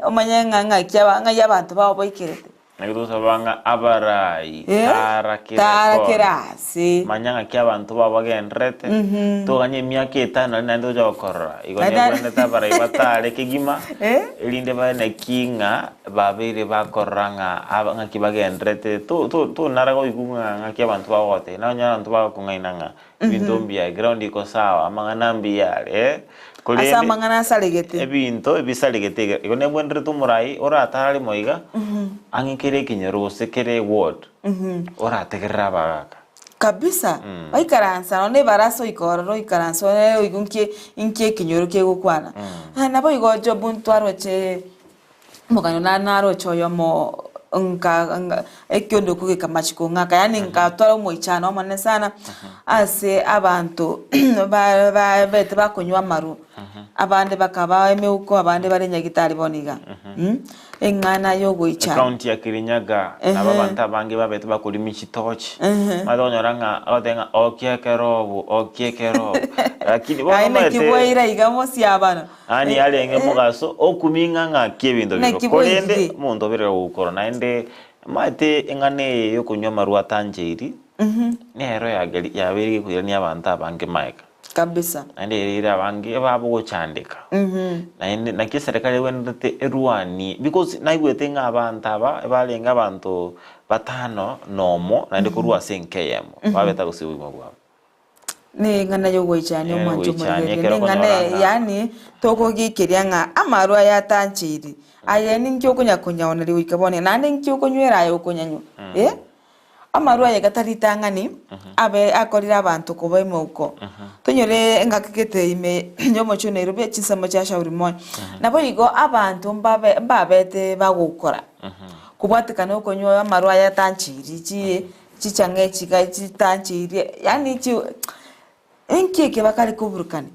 Speaker 2: omanye ng'a ng'aki aba ng'ai abanto bao baikerete.
Speaker 3: Naki togosaba ng'a abarai
Speaker 2: Eh,
Speaker 3: tara kera
Speaker 2: tara
Speaker 3: ekona.
Speaker 2: kera ase.
Speaker 3: Manya ng'aki abanto bao bagendererete, toganye emiaka etano naende naende tocha gokorora. Igo
Speaker 2: Naende-
Speaker 3: nebwenerete abarai batare kegima,
Speaker 2: Eh.
Speaker 3: erinde bae naki ng'a babeire bakorora ng'a aba ng'aki bagendererete to- to- tonara goigwa ng'a ng'aki abanto bagogotebia. Nonye abanto bagokong'aina ng'a Ebinto mbuya, eground iko sawa, amang'ana mbuya are,
Speaker 2: Ase
Speaker 3: korende
Speaker 2: amang'ana asaregete.
Speaker 3: ebinto ebisaregete iga. Igo nebwenerete omorai oratare moiga, ang'e kere ekenyoro gose kere eward, orategerere abagaka.
Speaker 2: Kabisa, oikaransa nonya na ebarasa oika ororo oikaransa ore oigwe nki nki ekenyoro kegokwana. Naboigo Job ntwaroche Omogano nare naroche oyomo nka nka ekiondo kogeka amachiko ng'aka yaani nkatwara omoichano omonene sana ase abanto ba babete bakonywa amarwa, abande bakaba emeuko abande bare nyagitari bono iga eng'ana ya ogoichana.
Speaker 3: Ekaunti ya Kirinyaga nabo abanto abange babete bakorimi chitochi omanyete okonyora ng'a ogoteba ng'a okia ekerobu okia ekerobu lakini bono
Speaker 2: Aye naki
Speaker 3: omanyete
Speaker 2: bwaira iga mosiabano.
Speaker 3: Yaani arenge mogaso okumia ng'a ng'aki ebinto bibe,
Speaker 2: Naki
Speaker 3: korende
Speaker 2: boirire.
Speaker 3: omonto obere gokora naende omanyete eng'ana eye yokonywa amarwa atancheiri, nero yageri yabeire gekoirania abanto abange magega.
Speaker 2: Kabisa.
Speaker 3: Naende ereire abange babogochandeka. Naende naki eserekari egwenerete erwanie because naigwete ng'a abanto aba ebarenge abanto batano nomo naende korwa ase enka eyemo, babete gose obogima bwabo.
Speaker 2: Neng'ana y'ogoichania
Speaker 3: Eh,
Speaker 2: omwancho
Speaker 3: goichania
Speaker 2: omorigereria,
Speaker 3: ekero
Speaker 2: neng'ana
Speaker 3: okonyora ng'a-
Speaker 2: yaani tokogiikeria ng'a amarwa aya atancheiri, aye ninki okonya konyaoneria goika bono, naende ninki okonywera aye okonyanywa eh? Amarwa aye gatari ritang'ani, abe akorire abanto koba emeuko. Tonyore engaki gete ime y'omochie o Nairobi chinsemo chia Shauri Moyo. Naboigo abanto mbabe mbabete bagokora, kobwatekana okonywa amarwa aya atancheiri chi Chichang'a echi iga chitancheirie, yaani chi inki eke bakare koburukania?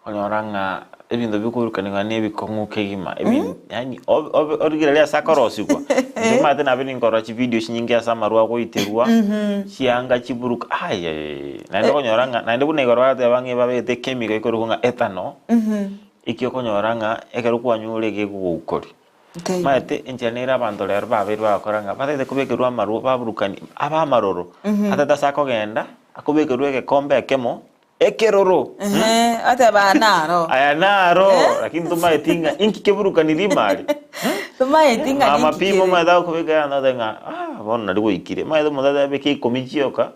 Speaker 3: Onyora ng'a ebinto bikoburukanigwa na ebikong'u kegima, ebi yaani obe obe origereria ase akorosigwa, inche omanyete nabe ninkorora chividio chinyinge ase amarwa agoiterwa, chianga chiburuka ayayaya, naende okonyora ng'a naende buna igoro bagateba ng'a ebabegete echemical ekorokwa ng'a ethanol, ekio okonyora ng'a ekero kwanyure gekogokoria. Omanyete enchera nere abanto rero babeire bagokora ng'a batagete kobekerwa amarwa baburukani abe amaroro, atagete ase akogenda akobekerwa egekombe ekemo ekeroro
Speaker 2: Ehe, oteba aya naro.
Speaker 3: aya naro lakini tomaeti ng'a inki keburukanirie ime aria
Speaker 2: Tomaeti ng'a
Speaker 3: mama
Speaker 2: ninki
Speaker 3: pima
Speaker 2: kere.
Speaker 3: omanyete agokobeka yande otebe ng'a ah bono nari gwaikire, omanyete omonto atebe ikomi chioka.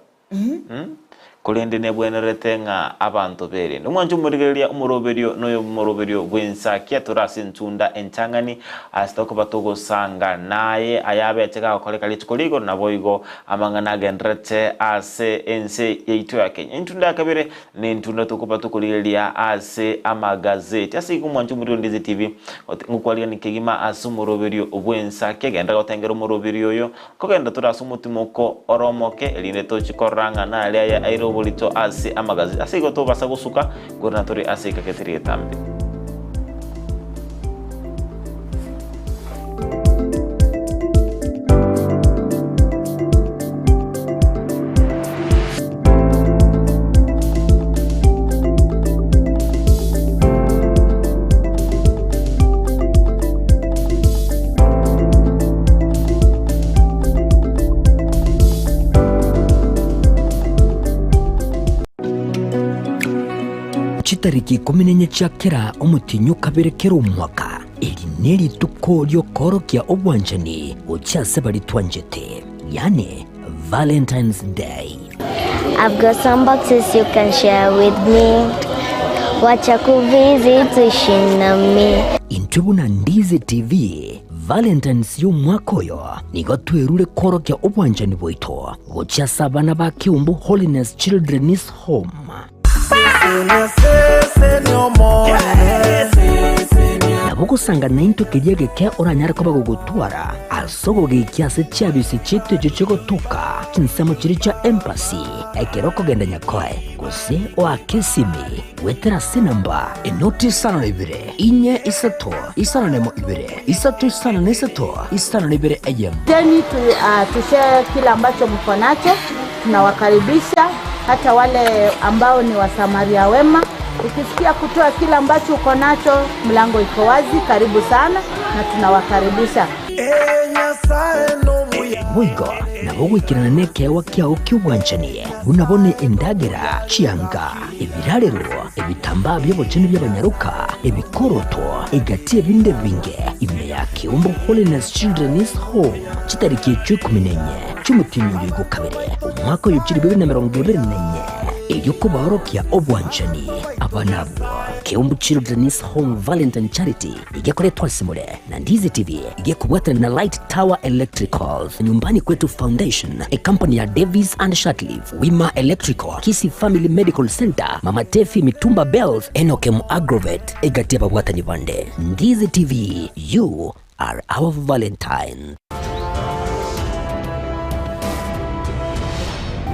Speaker 3: Korende nebwenerete ng'a abanto berende. Omwanche omorigereria omoroberio noyomoroberio bw'ensakia tore ase entunda entang'ani, ase tokoba togosanga naye ayabete gagokoreka rituko rigoro, naboigo amang'ana agendererete ase ense yaito ya Kenya. Entunda ya kabere nentunda tokoba tokorigereria ase amagazeti. Ase igo omwanche omorigereria Ndizi TV, ngokwarigani kegima ase omoroberio bw'ensakia, genderera gotengera omoroberio oyo, Kogenda tore ase omotimoko ore omoke, erinde tochie korora ng'a nare aya aire oborito ase amagazeti. Ase igo tobasa gosuka, korende tore ase ekageti ri'etambe.
Speaker 4: Chitariki ikomi na inye chia kera omotienyi o kabere kera omwaka, eri nerituko riokoorokia obwanchani gochia ase baria twanchete, yaani Valentine's Day.
Speaker 5: I've got some boxes you can share with me Wacha kuvisit uishi nami.
Speaker 4: Intwe buna Ndizi TV, Valentine's y'omwaka oyo nigo twerure kworokia obwanchani bwaito gochia ase abana ba Keumbu Holiness Children's Home. Nabo ogosanga naintwe keria egeke oranyare koba gogotwara ase ogogekia ase chiabisi chiaito echio chigotoka chinsemo chiria chia embassy ekero okogenda Nyakoe gose oake esimi goetera ase enamba enoti isano na ibere inye isato isano na emo ibere isato isano na isato isano na ibere eyemo.
Speaker 6: Jeni tu, uh, tushare kile ambacho mko nacho. Tunawakaribisha hata wale ambao ni wasamaria wema. Ukisikia kutoa kile ambacho uko nacho, mlango iko wazi. Karibu sana na tunawakaribisha.
Speaker 4: Boigo nabo goikerana nekeegwa kiao ki'obwanchani, buna bono endagera, chianga, ebirarero, ebitambaa bi'obochenu bi'abanyaroka, ebikoroto, egati ebinde ebinge, ime ya Keumbu Holiness Children's Home, chitariki echio ikomi na inye chi'omotienyi oyo igo kabere, omwaka oyo chilifu ibere na emerongo ebere na inye, erio kobaorokia obwanchani abana abwo. Keumbu Children's Home Valentine Charity igekoretwa ase more na Ndizi TV igekobwatana na Light Tower Electricals, Nyumbani Kwetu Foundation, ecompany ya Davis and Shirtliff, Wima Electrical, Kisii Family Medical Center, Mama Tefi Mitumba Bells, Enokem Agrovet, egati y'ababwatani bande. Ndizi TV, you are our Valentine.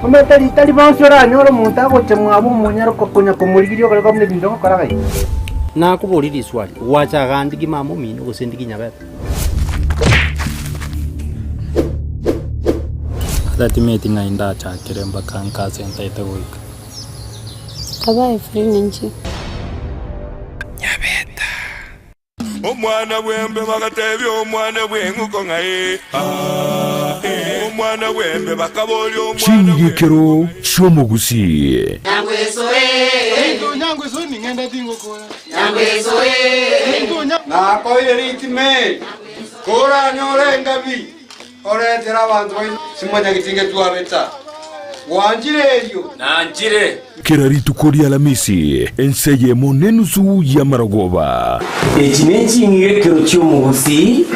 Speaker 7: Omanyete ritari bonsi oranyore omonto agocha mwabo omonyaroko konya komorigiria okore buna ebinto ogokora gai.
Speaker 8: Nakoborie riswali, gwacha igaa ndigi mama omino gose ndigi nyabebe?
Speaker 9: Ata timeti ng'ai ndachakere mpaka nkase ntaete goika.
Speaker 10: Abae free ninche.
Speaker 1: Omwana bw'embe bagatebia omwana bw'eng'uko ng'a ee, aa, ee. Omwana bw'embe bakaboria omwana Ching'igekero chi'omogusii.
Speaker 11: Nakoire ritime, koranyore engabi, oretere abanto baino simwanyagetinge twabeta. Gwanchire erio?
Speaker 1: Nanchire. Kera rituko ri'Alamisi, ense eyemo nenusu y'amarogoba.
Speaker 12: Echi neching'igekero chi'omogusii,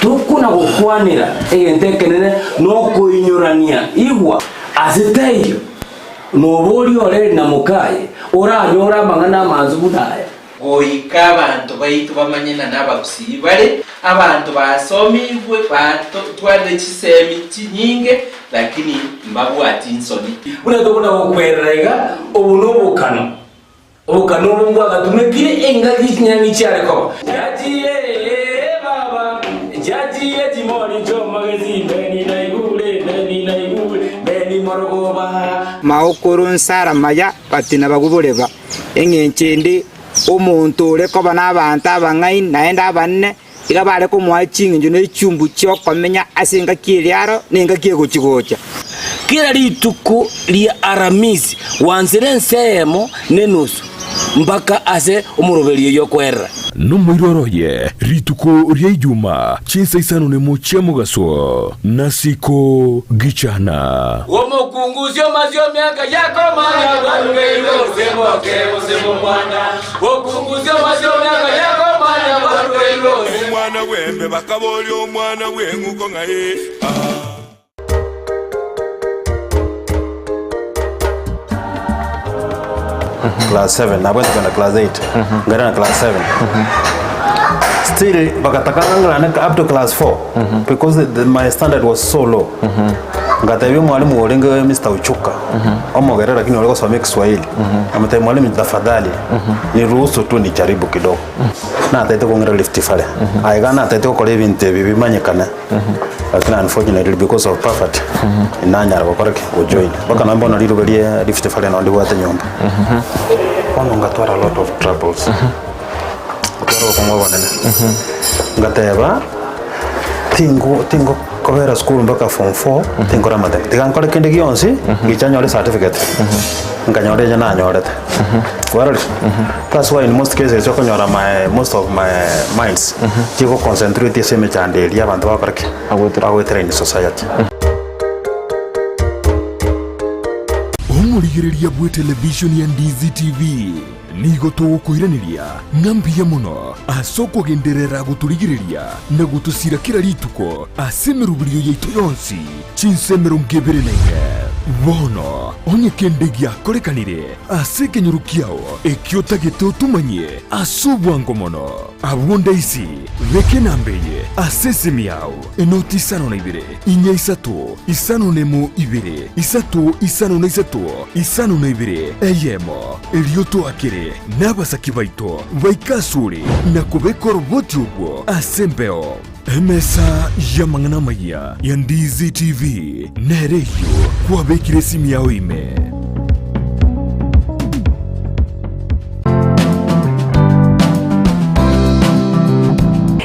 Speaker 12: tokona gokwanera egento ekenene nokoinyorania. Igwa, ase taiyo noboria ore na mokaye oranyore amang'ana amansu buna aya.
Speaker 13: Goika abanto baito bamanye ng'a nabagusii bare, abanto basomigwe, batwarire chisemi chinyinge, lakini mbabwati nsoni.
Speaker 12: Buna tokona gokwerera iga, obo nobokano, obokano obo mbwagatumekire engaki chinyang'i chiare koba. Chiachire ee baba, chiachire chimori chi'omogesi, Beni naigure, Beni naigure, Beni morogoba.
Speaker 14: Maokoro nsara maya batina baguboreba. Engencho ende, omonto ore koba nabaanto abang'aini naende abanene, iga bare komoa ching'encho ne chiumbu chi'okomenya ase engaki eria aro na engaki egochi-gocha.
Speaker 12: Kera rituko ria Aramisi gwansire ense eyemo nenusu mpaka ase omoroberio oyio okoerera.
Speaker 1: Nomoiroro oye rituko ria Ijuma chinsa isano nemo chia mogaso, nasiko gichana.
Speaker 12: Omokungusia omasie omiaka yakomanya bwarugeirwe gose moke gose momwana. Okungusia omasie omiaka yakomanya bwarugeirwe gose.
Speaker 1: Omwana bw'embe bakaboria omwana bw'eng'uko ng'a ee, aa.
Speaker 15: Class 7 nabwate kogenda class 8 nkairana class 7 still bagataka ng'a ng'irane up to class 4 because the, the, my standard was so low ngatebia omwalimu orenge Mr. Uchuka omogere lakini ore gosoma ekiswahili amotebia mwalimu tafadhali niruhusu tu nijaribu kidogo natete kong'ira Rift Valley aiga natete gokora ebinto ebi bimanyekane lakini unfortunately because of poverty nanyara gokora ki gojoin mpaka nonye bono riruba rie Rift Valley nonye ndibwate nyomba bono ngatwara a lot of troubles ngatwara obokong'u obonene ngateba tingo tingokobera sukuru mpaka form four tinkora amatemo tiga nkore kende gionsi gicha nyore certificate nkanyora eria nanyorete kwarorire that's why in most cases okonyora my most of my minds chigo concentrate ase emechando eria abanto bagokora ki bagoetera in society.
Speaker 16: Omorigereria bw'etelevishoni ya Ndizi TV, nigo togokoiraneria ng'a mbuya mono ase okogenderera gotorigereria na gotosira kera rituko ase emeroberio yaito yonsi chinsa 24. Bono onye kende giakorekanire ase ekenyoro kiao ekio otagete otomanyie ase obwango mono, abwo ndaisi beka enamba eye ase esimi yao, enoti isano na ibere, inya isato, isano nemo ibere, isato isano na isato, isano na ibere, eyemo. Erio toakere nabasaki baito baike asore na kobeka oroboti obwo ase embeo. Emesa y'amang'ana amayia ya Ndizi TV nere eyio kwabekire esimi yao ime.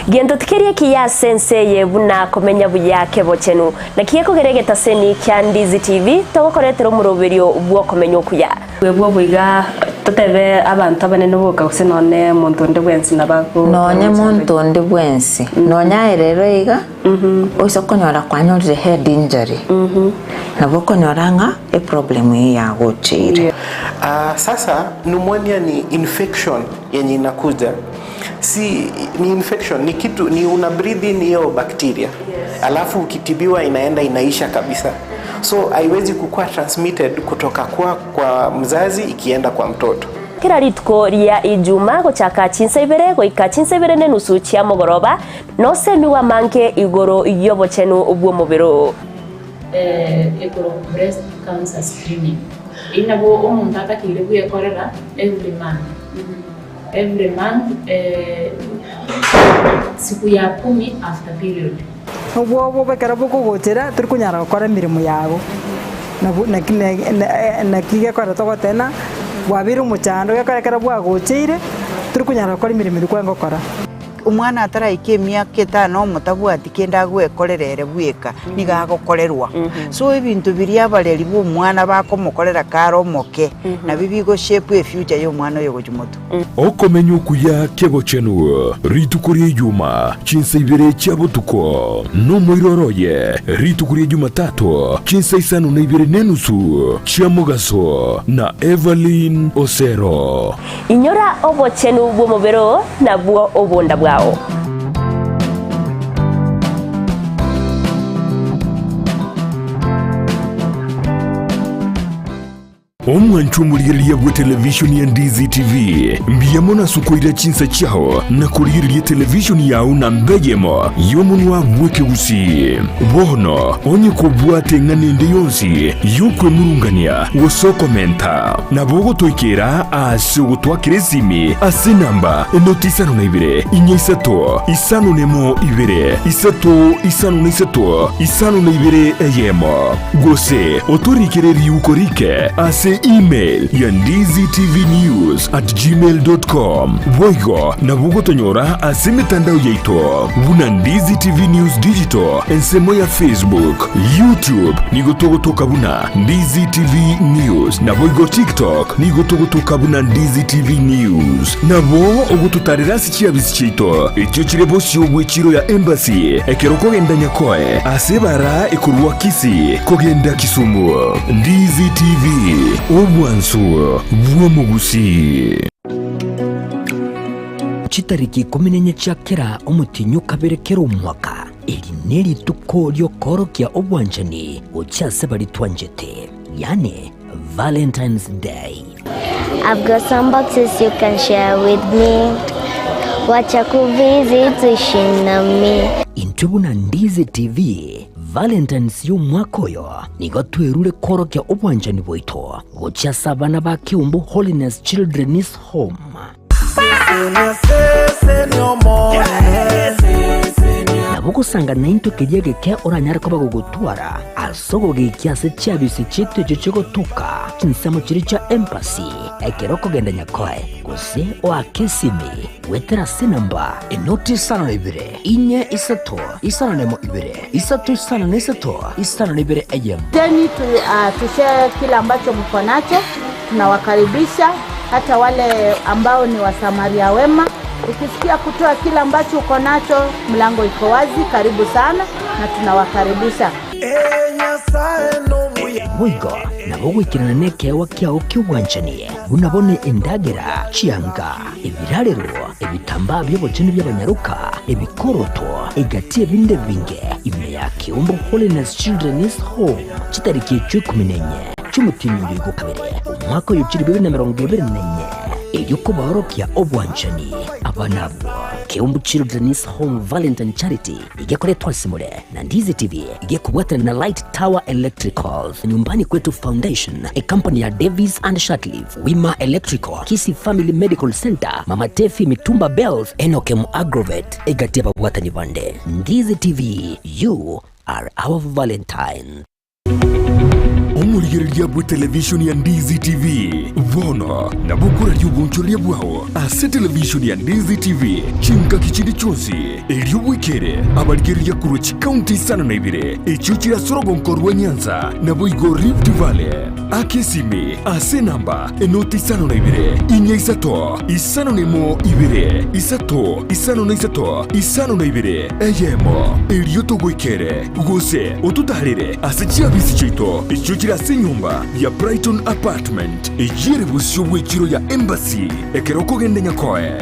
Speaker 17: Gento tikeri ekiya ase ense eye buna komenya buya kebochenu. Naki gekogera egetaseni kia Ndizi TV togokoretera omoroberio bw'okomenya okuya.
Speaker 10: Bwebwo boiga totebe abanto abanene boka gose nonye monto onde bwensi nabo ago
Speaker 18: Nonye monto onde bwensi, nonye aye rero iga, oise okonyora kwanyorire head injury, nabo okonyora ng'a eproblem eyio yagocheire.
Speaker 19: Ah, sasa pneumonia ni infection yenye inakuja si ni infection ni kitu ni una breathe in hiyo bacteria alafu ukitibiwa inaenda inaisha kabisa so haiwezi kukuwa transmitted kutoka kwa, kwa mzazi ikienda kwa mtoto
Speaker 17: Kera rituko ria Ijuma gochaka chinsa ibere goika chinsa ibere na enusu chia mogoroba, nosemigwe amange igoro y'obochenu bw'omobere oo.
Speaker 20: Ekorokwa breast cancer screening. Eyio nabo omonto atakeire bwekorera every month, every month siku ya kumi after period.
Speaker 21: Obwoba ekero bokogochera tori konyara gokora emeremo yago, nabo naki naki gekogera togoteba bwabeire omochando gekogera ekero bwagocheire tori konyara gokora emeremo eria kwarenge gokora.
Speaker 22: Omwana ataraika emiaka etano omotabwati kende agwekorera ere bweka, nigo agokorerwa. So ebinto biria abareri ba omwana bakomokorera kare omoke, nabio bigo shape efuture ya omwana oyo gochia motwe.
Speaker 16: Okomenya okuya kebochenu rituko ria Ijuma chinsa ibere chia botuko, nomoiroro oye rituko ria Jumatato chinsa isano na ibere nenusu chia mogaso na Evelyn Osero.
Speaker 17: Inyora obochenu bw'omobere oo, nabwo obonda bwao.
Speaker 16: Omwanchwa omorigereria bw'etelevishoni ya Ndizi TV, mbuya mono ase okoira chinsa chiao na korigereria etelevishoni yao namba eyemo y'omonwa bw'ekegusii. Bono onye kobwate eng'ana ende yonsi y'okwemurungania gose okomenta, nabo ogotoikera ase ogotwakera esimi ase enamba enoti isano na ibere, inya isato, isano nemo ibere, isato isano na isato, isano na ibere eyemo. Gose otorikere riuko rike ase email ya ndizitvnews@gmail.com. Boigo nabo ogotonyora ase emetandao yaito buna Ndizi TV News Digital ensemo ya Facebook, YouTube nigo togotoka buna Ndizi TV News naboigo TikTok nigo togotoka buna Ndizi TV News. Nabo ogototarera ase chiabisi chiaito echio chire bosio bw'echiro ya Embassy ekero okogenda Nyakoe ase ebara ekorwa Kisii kogenda Kisumu. Ndizi TV, obwansu bw'omogusii.
Speaker 4: Chitariki ikomi nenye chia kera omotienyi o kabere kera omwaka, eri nerituko ri'okoorokia obwanchani gochia ase baria twanchete, yaani Valentine's Day.
Speaker 5: I've got some boxes you can share with me. Wacha kuvisit uishi nami.
Speaker 4: Intwe buna Ndizi TV, Valentine's y'omwaka oyo nigo twerure koorokia obwanchani bwaito gochia ase abana ba Keumbu Holiness Children's Home. Nabo ogosanga naintwe keria egeke oranyare koba gogotwara ase ogogekia ase chiabisi chiaito echio chigotoka chinsemo chiria chia Embassy ekero okogenda Nyakoe gose oake esimi goetera ase enamba enoti isano na ibere inye isato isano na emo ibere isato isano na isato isano na ibere eyemo.
Speaker 6: Teni tu, uh, tushare kile ambacho mko nacho. Tunawakaribisha hata wale ambao ni wasamaria wema. Ukisikia kutoa kile ambacho uko nacho, mlango iko wazi. Karibu sana na tunawakaribisha.
Speaker 4: Boigo nabo goikerana nekeegwa kiao ki'obwanchani, buna bono endagera, chianga, ebirarero, ebitambaa bi'obochenu bi'abanyaroka, ebikoroto, egati y'ebinde ebinge, ime ya Keumbu Holiness Children's Home, chitariki echio ikomi na inye chi'omotienyi oyo igo kabere, omwaka oyo chilifu ibere na emerongo ebere na inye, erio kobaorokia obwanchani abana abwo. Keumbu Children's Home Valentine Charity igekoretwa ase more na Ndizi TV igekobwatana na Light Tower Electricals, Nyumbani Kwetu Foundation, ekampani ya Davis and Shirtliff, Wima Electrical, Kisii Family Medical Centre, Mama Tefi Mitumba Bells, Enokem Agrovet, egati y'ababwatani bande. Ndizi TV, you are our Valentine.
Speaker 16: Omorigereria bw'etelevishoni ya Ndizi TV bono nabo okoraria obonchoreria bwao ase televishoni ya Ndizi TV chingaki chinde chionsi, erio bwekere abarigereria korwa chikaunti isano na ibere echio chire ase orogonko rwa Nyanza naboigo Rift Valley. Aka esimi ase enamba enoti isano na ibere, inya isato, isano na emo ibere, isato, isano na isato, isano na ibere, eyemo, erio togoikere. Gose ototaarere ase chiabisi chiaito echio chire ase enyomba ya Brighton Apartment, eyio ere bosio bw'echiro ya Embassy, ekero okogenda Nyakoe.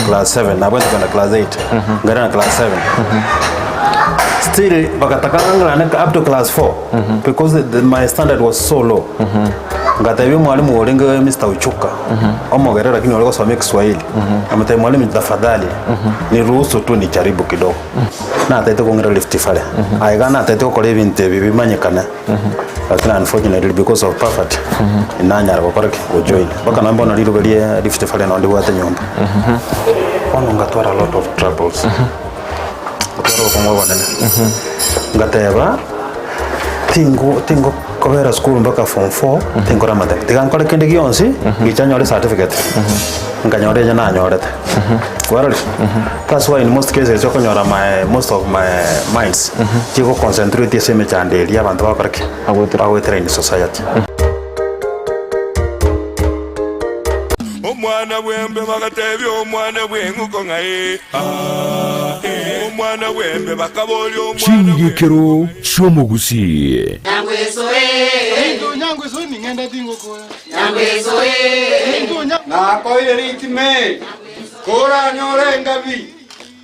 Speaker 15: Class 7 nabwate kogenda class 8 nkairana na class 7 still bagataka ng'ang'ane up to class 4 because the, my standard was so low Ngatebia omwalimu orenge Mister Uchuka, omogere lakini ore gosoma ekiswahili, nkamotebia mwalimu tafadhali niruhusu tu nijaribu kidogo. Natagete kong'ira Rift Valley, aye iga natagete gokora ebinto ebi bimanyekane, lakini unfortunately because of poverty, inanyara gokora ki? Gojoin. Mpaka nonye bono riruba ria Rift Valley nonye ndibwate nyomba. Bono ngatwara a lot of troubles, ngatwara obokong'u obonene, ngateba. Tingo tingokobera sukuru mpaka form four, tinkora amatemo. Tiga nkore kende gionsi, gicha nyore certificate. Nkanyora enye nanyorete. Kwarorire? That's why in most cases okonyora my most of my minds, chigo concentrate ase emechando eria abanto bagokora ki? Bagoetera in society.
Speaker 1: Omwana bw'embe bagatebia omwana bw'eng'uko ng'a ee, aa, ee. Omwana bw'embe bakaboria omwana
Speaker 16: Ching'igekero chi'omogusii.
Speaker 11: Nakoire ritime, koranyore engabi,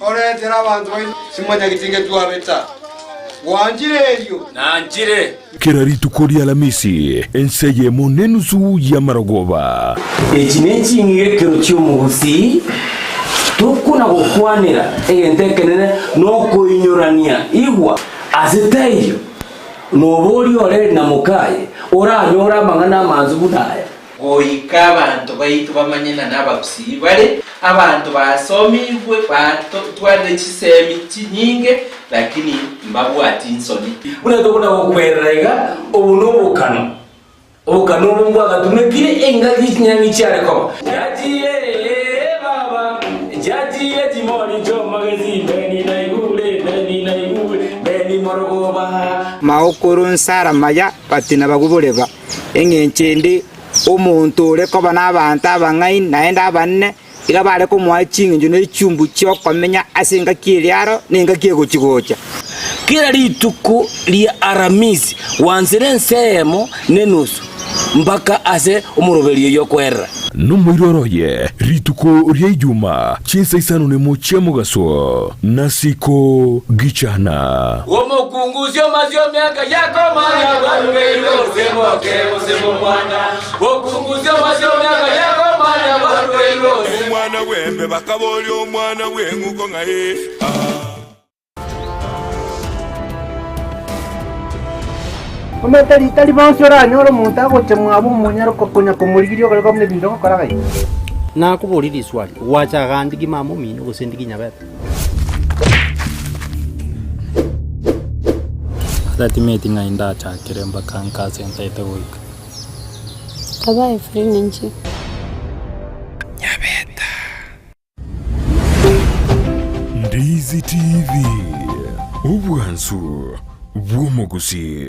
Speaker 11: oretere abanto baino simwanyagetinge twabeta. Gwanchire erio?
Speaker 12: Nanchire.
Speaker 16: Kera rituko ri'Alamisi, ense eyemo nenusu y'amarogoba.
Speaker 12: Echi neching'igekero chi'omogusii, tokona gokwanera egento ekenene nokoinyorania igwa ase taiyo noboria ore na mokaye oranyore amang'ana amansu buna aya.
Speaker 13: Goika abanto baito bamanye ng'a nabagusii bare, abanto basomigwe, batwarire chisemi chinyinge, lakini mbabwati nsoni.
Speaker 12: Buna tokona gokwerera iga, obo nobokano, obokano obo mbwagatumekire engaki chinyang'i chiare koba. Jaji ee baba, jaji echimoni chi'omogesi, beni naigure, beni naigure, beni morogoba.
Speaker 14: Maokoro nsara maya batina baguboreba. Engencho ende, omonto ore koba nabaanto abang'aini naende abanene, iga bare komoa ching'encho ne chiumbu chi'okomenya ase engaki eria aro na engaki egochi-gocha.
Speaker 12: Kera rituko ria Aramisi gwansire ense eyemo nenusu mpaka ase omoroberio oyio okoerera.
Speaker 16: Nomoiroro oye rituko ria Ijuma chinsa isano nemo chia mogaso, nasiko gichana.
Speaker 12: Omokungu osio miaka yakomanya bwarugeirwe gose moke gose momwana. Omokungu osio miaka yakomanya bwarugeirwe gose.
Speaker 1: Omwana bw'embe bakaboria omwana bw'eng'uko ng'a ee, aa.
Speaker 7: Omanyete tari tari bonsi oranyore omonto agocha mwabo omonyare konya komorigiria okore buna ebinto ogokora iga.
Speaker 8: Nakoboria riswali, gwacha iga ndigi mama omino gose ndigi nyabete?
Speaker 9: Ata timeti ng'ai ndachakere mpaka nkase ntaete goika.
Speaker 2: Kabae free ninche.
Speaker 16: Ndizi TV, obwansu bw'omogusii.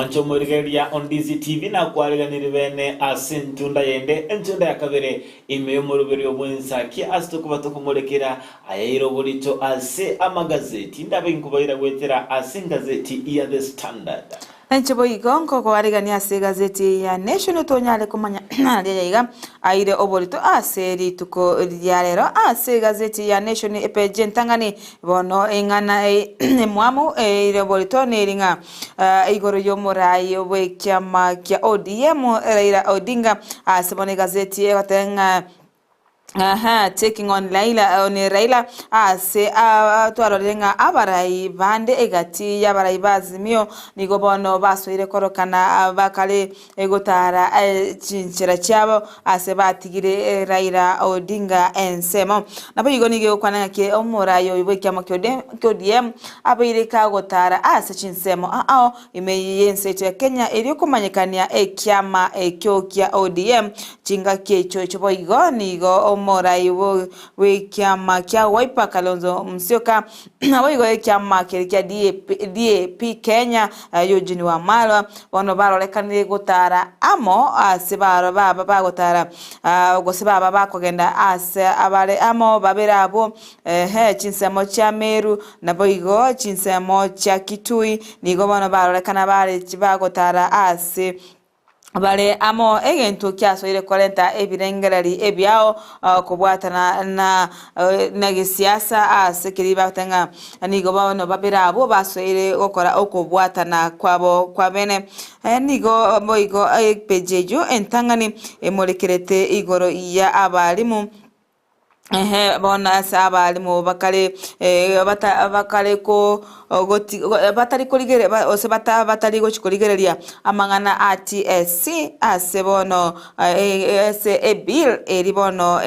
Speaker 3: Mwanche omorigereria o Ndizi TV nakwariganirie bene ase entunda yende, entunda ya kabere ime y'omoroberio bw'ensaki ase tokoba tokomorekera ayaire oborito ase amagazeti ndabe inkobaira goetera ase engazeti ya The Standard.
Speaker 10: Nainche boigo nkokoarigania ase egazeti eye ya Nation tonyare komanya aria yaiga aire oborito ase rituko ria rero ase egazeti ya Nation epeji entang'ani bono eng'ana emwamu eire oborito neri ng'a igoro y'omorai bw'ekiama kia ODM Raila Odinga ase bono egazeti egoteba ng'a Aha, taking on Raila, on Raila ase twarorire ng'a abarai bande egati y'abarai ba Azimio nigo bono basoire korokana bakare gotara chinchera chiabo ase batigire Raila Odinga ensemo. Naboigo nigo egokwana ng'aki omorai oyo bw'ekiama kia ODM abeire kagotara ase chinsemo ao Ime y'ense yaito ya Kenya erio komanyekania ekiama ekio kia ODM chingaki echio echio boigo nigo omorai bw'ekiama kia Wiper Kalonzo Musyoka naboigo ekiama keria kia DAP, DAP Kenya Eugene Wamalwa bono barorekanire gotara amo ase baro baba bagotara gose baba bakogenda ase abare amo babere abwo Ehe, chinsemo chia Meru, naboigo chinsemo chia Kitui, nigo bono barorekana bare bagotara aase bare amo, egento kiasoire korenta ebirengererio ebiao kobwatana na na gesiasa ase keria bagoteba ng'a nigo bono babere abwo basoire gokora okobwatana kwabo kwabene. Nigo boigo epeji eyio entang'ani emorekerete igoro ya abalimu. Ehe, bono ase abalimu bakare bata bakare ko goti batari korigere gose bata batari gochi korigereria amang'ana a TSC ase bono ase ebill eria bono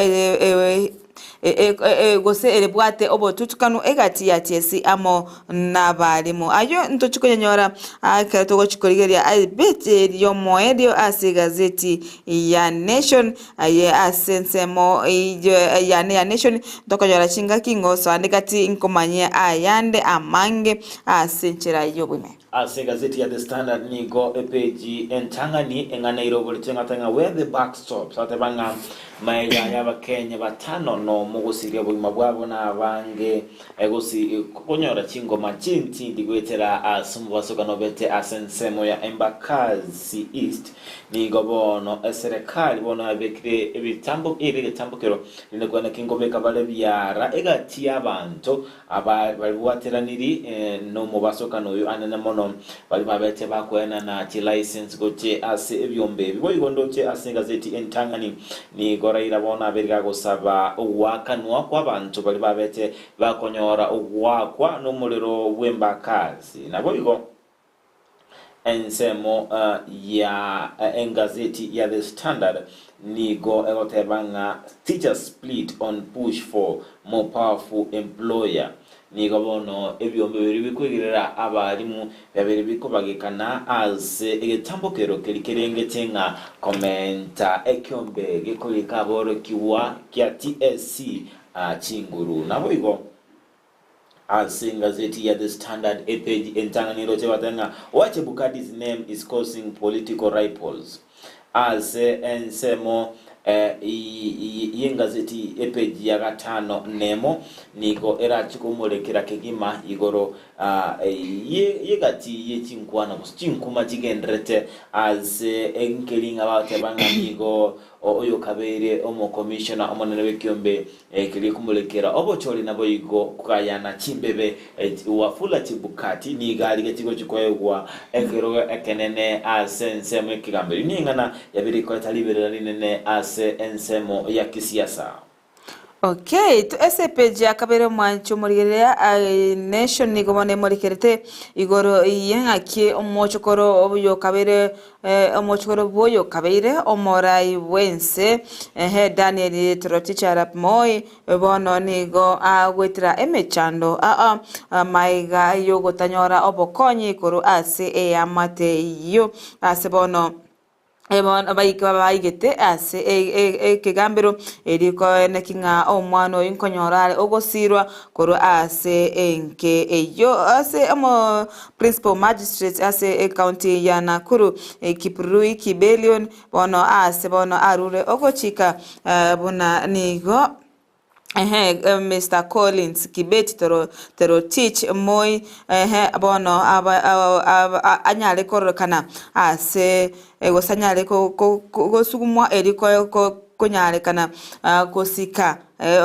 Speaker 10: gose erebwate obotutukanu egati ya TSC amo nabalimu. Ayio ntochi koyanyora ekero togochi korigereria ebeti riomoerio ase egazeti ya Nation. Aye ase ensemo eyio yane ya Nation ntokonyora chingaki ngosoa gati nkomanye ayande amange ase enchera y'oboime.
Speaker 3: Ase egazeti ya The Standard nigo epeji entang'ani eng'aneire oborito eng'ata ng'a Where the Buck Stops, agateba ng'a maega y'Abakenya batano nomo gosiria obogima bwabo na abange gosi konyora chingoma chintindi goetera ase omobasokano obete ase ensemo ya Embakasi East. Nigo bono eserekari bono yabekire ebitambo ere egetambokero, rende kwana ki nkobeka bare biara egati y'abanto aba babwateraniri nomobasokano oyo anene mono, baria babete bakoenana chilicense gochia ase ebiombe ebi. Boigo ndoche ase egazeti entang'ani nigo Raila bono abeire gagosaba ogoakanwa kw'abanto baria babete bakonyora ogoakwa nomorero bw'embakasi. Naboigo. Ensemo ya engazeti ya The Standard nigo egoteba ng'a Teachers split on push for more powerful employer. Nigo bono ebiombe biria bikoigerera abalimu biabeire bikobagekana ase egetambokero keria kerengete ng'a komenta ekiombe gekorika aborokigwa kia TSC chinguru. Naboigo. Ase engazeti ya The Standard epeji entang'ani eroche bateba ng'a Why Chebukati's name is causing political ripples. Ase ensemo y'engazeti epeji ya gatano nemo nigo erache komorekera kegima igoro y'egati ye chinkwana gose chinkuma chigendererete ase enkeri ng'a bagoteba ng'a nigo Oyokabeire omokomishona omonene bw'ekiombe keria komorekera obochori naboigo kogayana chimbebe Wafula Chebukati nigo arigetie gochia koegwa ekerogo ekenene ase ensemo y'ekegambero. Ning'ana yabeire ekoreta riberera rinene ase ensemo ya kisiasa.
Speaker 10: Okay, to ase epeji ya kabere omwanchi omorigereria Nation nigo bono emorekerete igoro y'eng'aki omochokoro oyokabeire omochokoro bw'oyokabeire omorai bw'ense ehe Daniel Toroitich arap Moi bono nigo agoetera emechando aa maiga yogotanyora obokonyi korwa ase eamate eyio ase bono. Bono baika baigete ase ekegambero, erio koeneki ng'a omwana oyio nkonyora are ogosiirwa korwa ase enke eyio. Ase omo Principal Magistrate ase ecounty ya Nakuru, Kiprui Kibelion, bono ase bono arure ogochika buna nigo. Ehe Mister Collins Kibet Toro Torotich Moi ehe bono aba aba anyare kororekana ase gose anyare ko ko gosugumwa erio ko ko konyarekana gosika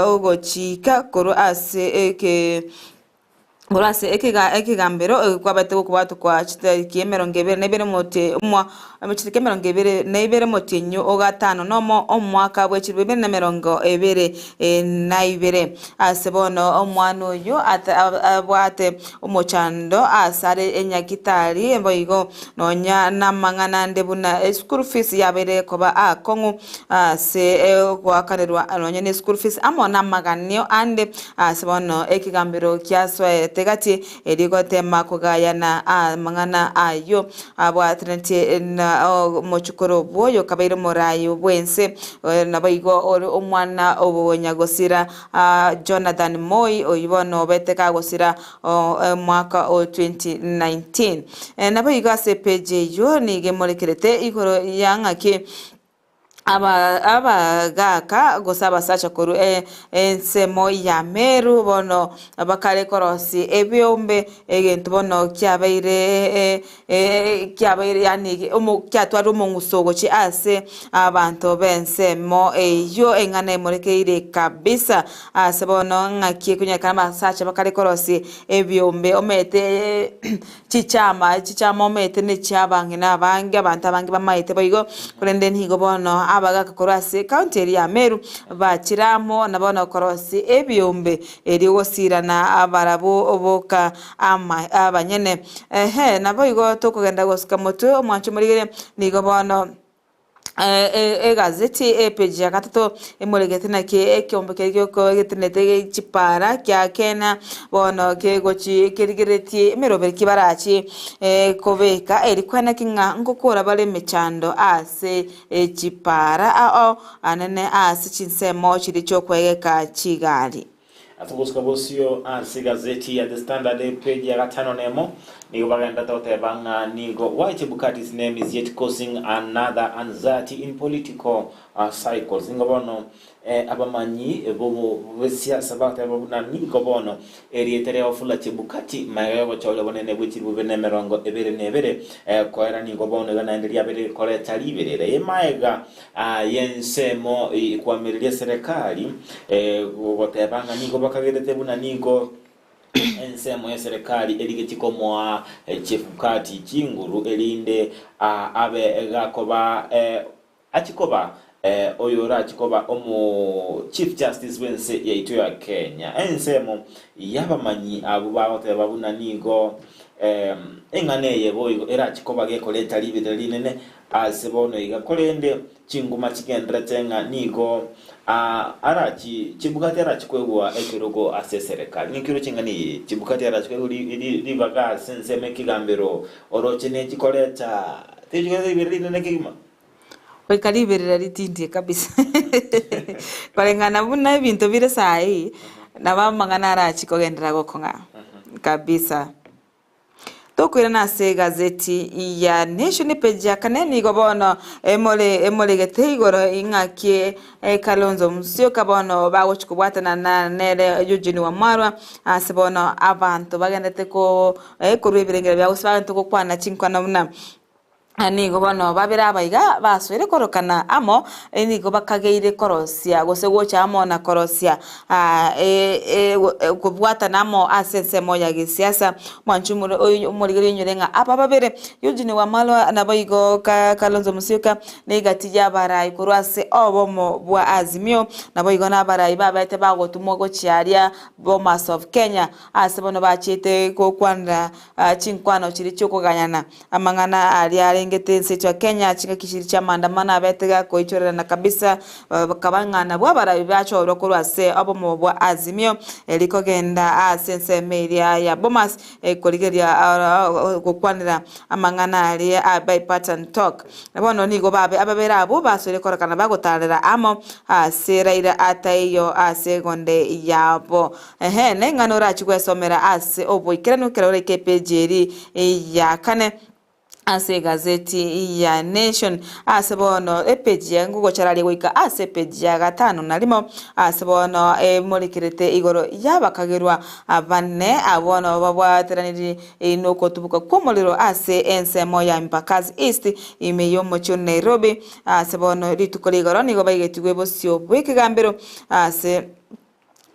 Speaker 10: ogochika korwa ase eke. Korwa ase ekegambero kwabete gokobwatwa kwa chitariki emerongo ebere na ibere omotie omwa chitariki emerongo ebere na ibere omotienyi o gatano nomo omwaka bwe chilifu ibere na emerongo ebere na ibere. Ase bono omwana oyio abwate omochando asare enyagitari boigo nonya namang'ana ande buna eschool fees yabeire koba akong'u ase ogoakanerwa nonya ne school fees amo namaganio ande Ase bono ekegambero giasoete gati, erio gotema kogayana amang'ana ayio abwatanetie na omochukoro bw'oyo kabeire omoraai bw'ense, naboigo ore omwana o nyagosira Jonathan Moi, oyio bono obete kagosira omwaka o 2019. Naboigo ase epeji eyio nigo emorekerete igoro ya ng'aki Abagaaka gose abasacha korwa ensemo ya Meru bono bakare korosia ebiombe, egento bono kiabeire kiabeire yaani kiatwarire omong'uso gochia ase abanto b'ensemo eyio eng'ana emorekeire kabisa. Ase bono ng'aki ekonyarekana abasacha bakare korosia ebiombe omanyete. Chichama, chichama omanyete nechi'abang'ina abange, abanto abange bamaete boigo, korende nigo bono abagaka korwa ase ekaunti eria ya Meru bachire amo na bono korosia ebiombe erio gosirana barabwo boka ama abanyene. Ehe, naboigo tokogenda gosuka motwe omwancho omorigereria, nigo bono. Egazeti epeji ya gatato emoregete naki ekeombe keria gioko getenenete chipara kia Kenya bono kegochi kerigeretie emeroberi ki barachi kobeka eri kweneki ng'a ngokora bare emechando ase chipara ao anene ase chinsemo chiria chiokoegeka chigari.
Speaker 3: Ase ogosuka bosio ase egazeti ya The Standard epeji ya gatano nemo, nigo bagenderete goteba ng'a nigo Why Chebukati's name is yet causing another anxiety in political cycles. Nigo bono abamanyi b'esiasa bagoteba buna nigo bono erieta ria Wafula Chebukati magega y'ogochorwa obonene bwe chilifu bibere na emerongo ebere na ebere koera nigo bono iga naende riabeire rikoreta riberera emaega Y'ensemo kwamireria eserekari, goteba ng'a nigo bakagerete buna nigo ensemo y'eserekari erigetie komoa Chebukati chinguru, erinde abe gakoba achie koba oyorachie koba omo Chief Justice bw'ense yaito ya Kenya. Ensemo y'abamanyi abwo bagoteba buna nigo eng'ana eye boigo erachie koba gekoreta riberera rinene Ase bono iga, korende chinguma chigenderete ng'a nigo arachi Chebukati arachi koegwa ekerogo ase eserekari. Ninki oroche ng'a niye Chebukati arachi koegwa ribaga ase ensemo ekegambero oroche nechikoreta tichikoreta riberera rinene kegima?
Speaker 10: Goika riberera ritindie kabisa koreng'ana buna ebinto bire saii nabo amang'ana arachi kogenderera gokong'a kabisa. Tokoirana ase egazeti ya Nation epeji ya kane nigo bono emore emoregete igoro ing'aki Kalonzo Musyoka bono bagochi kobwatana na nere Eugene Wamalwa ase bono abanto bagendete ko korwa ebirengero biabo gose bagendete gokwana chinkwana buna Nigo bono babere aba iga basoire korokana amo, nigo bakageire korosia gose gocha amo na korosia kobwatana amo ase ensemo ya gesiasa. Mwanche omorigereria oinyore ng'a aba babere, Eugene Wamalwa naboigo Kalonzo Musyoka, negati y'abarai korwa ase obomo bwa Azimio, naboigo nabarai babete bagotumwa gochia aria Bomas of Kenya, ase bono bachiete gokwanera chinkwano chiria chiokogayana amang'ana aria arenge. arengete ense ya Kenya chingaki chiria chi'amaandamano abete gakoichorerana kabisa bakaba ng'a nabwo abarabi bachorwa korwa ase obomo bwa Azimio rikogenda ase ensemo eria ya Bomas korigereria gokwanera amang'ana aria a bipartisan talk. Na bono nigo babe ababere abwo basoire kororekana bagotaarera amo ase Raila ataiyo ase egonde yabo. Ehe, neng'ana orachie gwesomera ase oboikeranu ekero oraike epeji eri ya kane ase egazeti ya Nation. Ase bono epeji ya ngogochararia goika ase epeji ya gatano na rimo ase bono emorekerete igoro y'abakagerwa bane abwo bono babwateraniri nokotuboka kw'omorero ase ensemo ya Embakasi East ime y'omochie o Nairobi. Ase bono rituko rigoro nigo baigetigwe bosio bw'ekegambero ase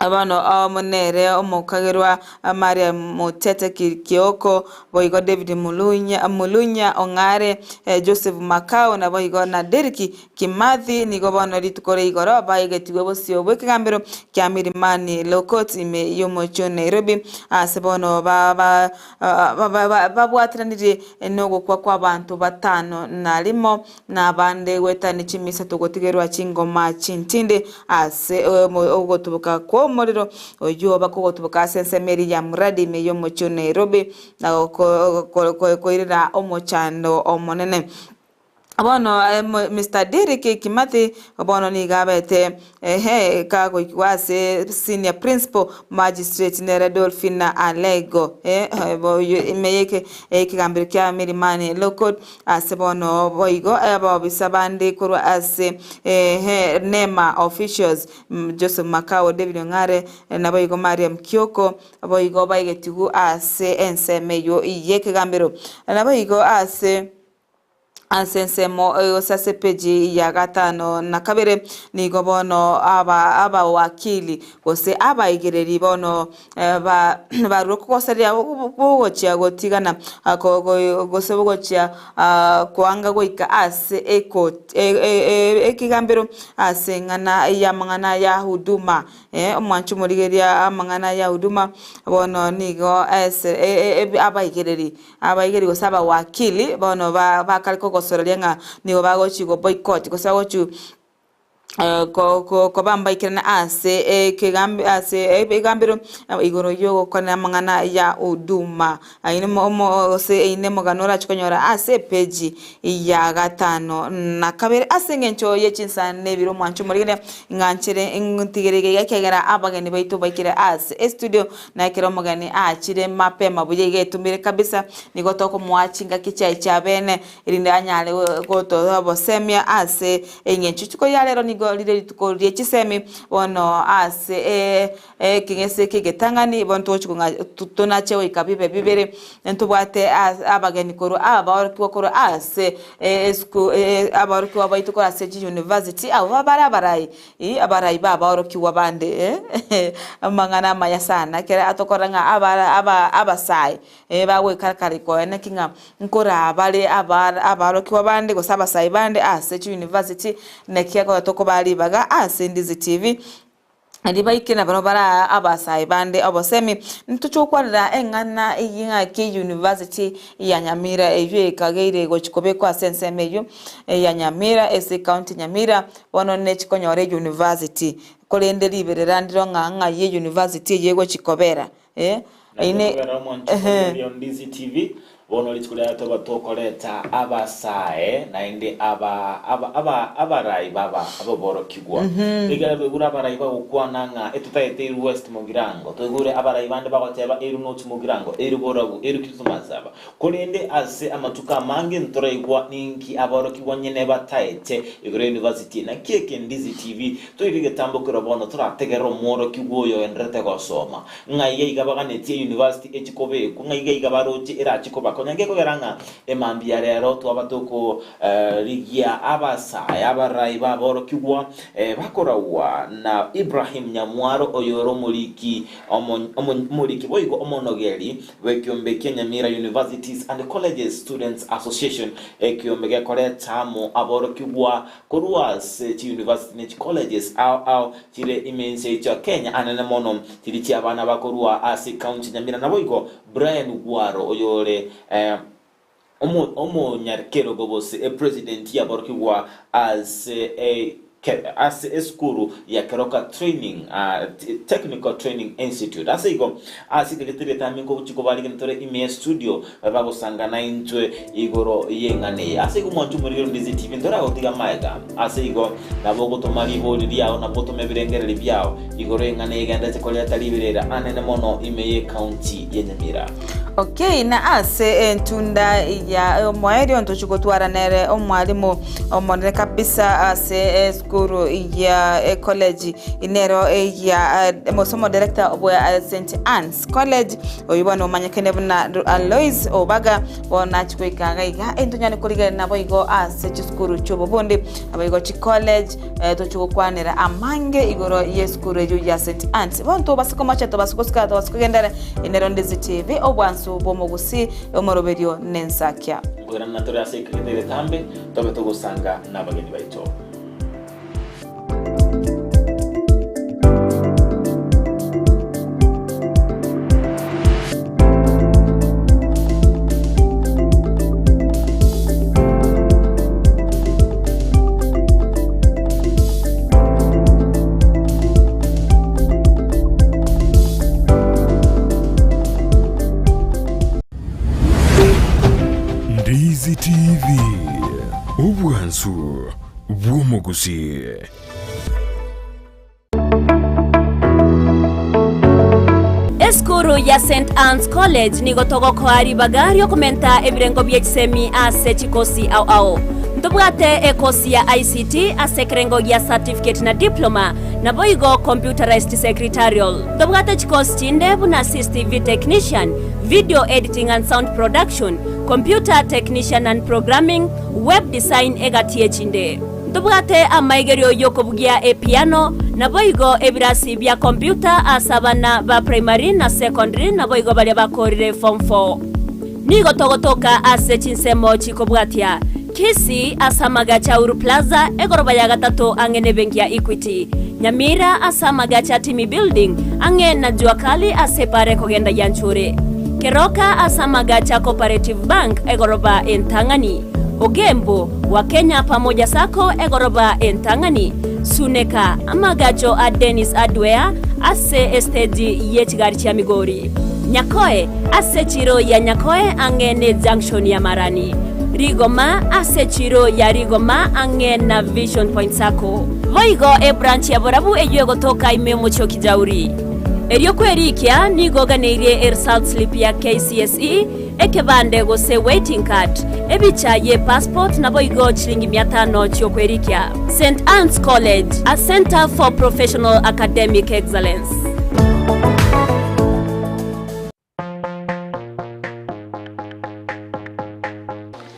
Speaker 10: Bono omo nere omokagerwa Mariam Mutete Kioko, boigo David Mulunya, Mulunya Ong'are, Joseph Makau naboigo na Derrick Kimathi nigo bono rituko ria igoro baigetigwe bosio bw'ekegambero kia Milimani Law Courts ime y'omochie o Nairobi ase bono babwateranirie nogokwa kw'abanto batano na rimo na abande goetania chimisato gotigerwa chingoma chintindi ase ogotuboka kw'omorero oyio bakogotuboka ase ensemo eria ya Muradi ime y'omochie o Nairobi na koirera omochando omonene. Bono Mister Derrick Kimathi bono nigo abete ehe kagoikigwa ase Senior Principal Magistrate nere Dolphina Alego ime ye ekegambero kia Milimani Law Court Ase bono boigo abaobisa bande korwa ase Nema officials, Joseph Makau, David Ong'are, naboigo Mariam Kioko, boigo baigetigwe ase ensemo eyio y'ekegambero. Naboigo ase ase ensemo gose ase epeji ya gatano na kabere nigo bono aba abawakili gose abaigereri bono Barure kogoseria bogochia gotigana, gose bogochia koanga goika ase ekegambero ase eng'ana y'amang'ana ya huduma. Omwancho omorigereria amang'ana ya huduma bono nigo abaigereri, abaigereri gose abawakili bono bakare kogosoreria ng'a nigo bagochi go boycott gose bagochi. Koba mbaikerane ase ekegambi ase ekegambero igoro y'ogokwanera amang'ana ya huduma. Aye gose eyio nemogano orache konyora ase epeji ya gatano na kabere. Ase engencho ye chinsa na ebiro omwancho omorigene, ng'anchere ntigere iga iga ekiagera abageni baito baikire ase estudio, na ekero omogeni aachire mapema buya iga etumire kabisa, nigo tokomoa chingaki chiaye chia bene. erinde anyare gotoa obosemia ase engencho rituko ria rero nigo rire rituko rie chisemi, bono ase ekeng'ese ki'egetang'ani bono togochi kong'a tonache goika bibe bibere, ntobwate abageni korwa abaorokigwa korwa ase esukuru abaorokigwa baito korwa ase chiuniversity abwo bare abarai abarai ba abaorokigwa bande amang'ana amaya sana ekere atokorora ng'a abasae bagoikara kare koeneki ng'a Nkorabare abarokigwa bande gose abasae bande ase chiuniversity naki ekero tokobaa ribaga ase Ndizi TV ribaike nabarabwo baraa abasae bande obosemi. Ntoche gokwanera eng'ana eyio ng'aki university ya Nyamira eyio ekageire gochi kobekwa ase ensemo eyio ya Nyamira ase ecounty Nyamira bono nechi konyora euniversity korende riberera ndiro ng'a ng'ai euniversity eyio egochi kobera.
Speaker 3: Naende kobera omwancho oria Ndizi TV, bono rituko riaye toba tokoreta abasae naende aba aba aba abarai baba ababorokigwa. Ekero twaigure abarai bagokwana ng'a etotagete Eru West Mugirango, twaigure abarai bande bagoteba Eru North Mugirango, Eru Borabu, Eru Kitutu Masaba. Korende ase amatuko amange ntoraigwa ninki aborokigwa nyene bataete igoro ya university. Naki eke Ndizi TV toire egetambo kero bono torategerere omworokigwa oyo oenderete gosoma. Ng'a iga iga baganetie university echi kobekwa, ng'a iga iga baroche erache kobakonya. Ngekogera ng'a emambia rero twaba toko rigia abasae abarai baborokigwa bakoragwa na Ibrahim Nyamwaro oyore omoriki omoriki boigo omonogeri bw'ekiombe kia Nyamira Universities and Colleges Students Association, ekiombe gekoreta amo aborokigwa korwa ase chiuniversity ne chicolleges ao ao chire ime ense yaito ya Kenya, anene mono chiri chi'abana bakorwa ase ecounty ya Nyamira. Naboigo Brian Ogwaro oyore. Omonyakerogo gose epresident yaborokigwa ase ase esukuru ya Keroka Training Technical Training Institute. Ase igo, ase ekegete rietami nkogochia kobarigena tore ime ye studio bagosanga naintwe igoro y'eng'ana eye. Ase igo mwanche omorigeri Ndizi TV ntoragotiga magega. Ase igo, nabo ogotoma ribori riao, nabo ogotoma ebirengererio biao igoro y'eng'ana eye egenderete koreta riberera anene mono ime y'ecounty ya Nyamira.
Speaker 10: Okay, na ase entunda ya omoerio ntochi gotwara nere omwalimu omonene kabisa ase esukuru ya ecollege nero ya omosomo director bwa St Anne's College oyio bono omanyekene buna Alois Obaga bono nachia goika iga iga entonyane korigereria naboigo ase chisukuru chi'obobundi naboigo chicollege tochia gokwanera amange igoro y'esukuru eyio ya St Anne's. Bono tobase komocha tobase gosika tobase kogenderera Enero Ndizi TV, obwansu bw'omogusii, omoroberio nensakia.
Speaker 3: Nkoirana tore ase ekegete egetambe, tobe togosanga nabageni baito.
Speaker 16: Ndizi TV, obwansu bw'omogusii.
Speaker 17: Esukuru ya St Anne's College nigo togokoa ribaga riokomenta ebirengo bie chisemi ase chikosi ao ao. Ntobwate ekosi ya ICT ase ekerengo gia certificate na diploma, naboigo computerized secretarial. Ntobwate chikosi chinde buna CCTV technician, video editing and sound production, computer technician and programming, web design egati echinde. Ntobwate amaigerio y'okobugia epiano, naboigo ebirasi bia computer ase abana ba primary na secondary naboigo baria bakorire form 4. Nigo togotoka ase chinsemo chikobwatia, Kisii ase amagacho a Uru Plaza, egoroba ya gatato ang'e nebenki ya Equity, Nyamira ase amagacho a Timi Building, ang'e na Jua Kali ase epara ekogenda Gianchure, Keroka ase amagacho a Cooperative Bank, egoroba entang'ani, Ogembo, Wakenya Pamoja Sacco, egoroba entang'ani, Suneka, amagacho a Dennis Hardware ase esteji ye chigari chia Migori. Nyakoe, ase echiro ya Nyakoe ang'e ne junction ya Marani. Rigoma, ase echiro ya Rigoma ang'e na Vision Point Sacco. Boigo ebranch ya Borabu eyio egotoka ime y'omochie o Kijauri. Erio kwerikia nigo oganeirie eresult slip ya KCSE, ekebande gose waiting card, ebicha ye passport naboigo chiringi mia tano chiokwerikia. St Anne's College, a centre for professional academic excellence.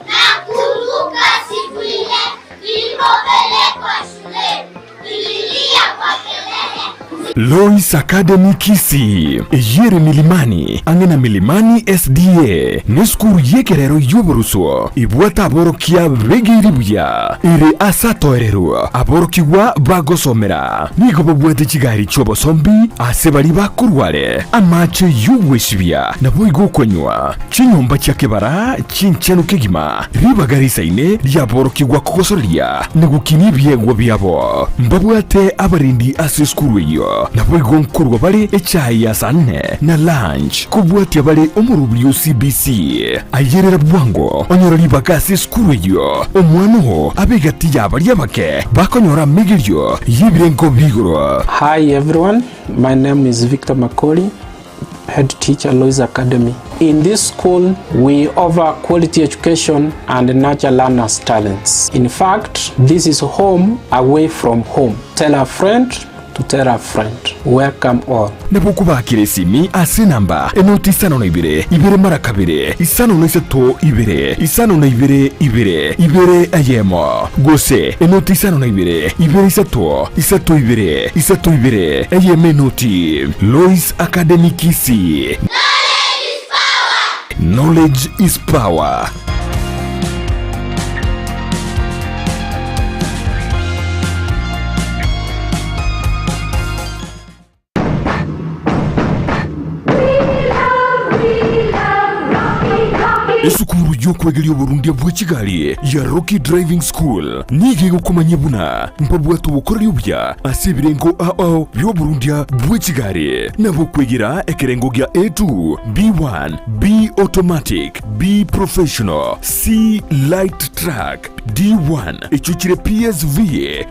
Speaker 18: Nakumbuka siku ile nilipopelekwa shuleni, nililia kwa kelele.
Speaker 16: Lois Academy Kisii, eyere Milimani, ang'e na Milimani SDA, nesukuru y'ekerero y'oboruso ebwate aborokia begeire buya, ere ase atoererwa aborokigwa bagosomera. Nigo babwate chigari chi'obosombi ase baria bakorware amache y'ogwesibia naboigo okonywa, chinyomba chia kebara chinchenu kegima, ribaga risaine riaborokigwa kogosoreria na gokinia ebiegwa biabo. Mbabwate abarendi ase esukuru eyio, naboigo nkorwa bare echae ya saa nne na lunch, kobwatia bare omorobiri o CBC. Ayerera bwango onyore ribaga ase esukuru eyio, omwana oo abe egati ya baria abake bakonyora amegerio y'ebirengo bi'igoro.
Speaker 19: Hi everyone, my name is Victor Makori, head teacher Lois Academy. In this school, we offer quality education and nurture learners' talents. In fact, this is home away from home. Tell a friend to tell a friend. Welcome all.
Speaker 16: Nabo okobakera esimi ase enamba enoti isano na ibere, ibere mara kabere, isano na isato ibere, isano na ibere ibere, ibere eyemo, gose enoti isano na ibere, ibere isato, isato ibere, isato ibere, eyemo enoti. Lois Academy Kisii. Knowledge is power. Esukuru y'okwegeria oborundia bwe chigari ya Rocky Driving School nigo egokomanyia buna mbabwate obokoreri obuya ase ebirengo ao ao bi'oborundia bwe chigari, nabo okwegera ekerengo gia A2, B1, B Automatic, B Professional, C Light Truck, D1 echio chire PSV,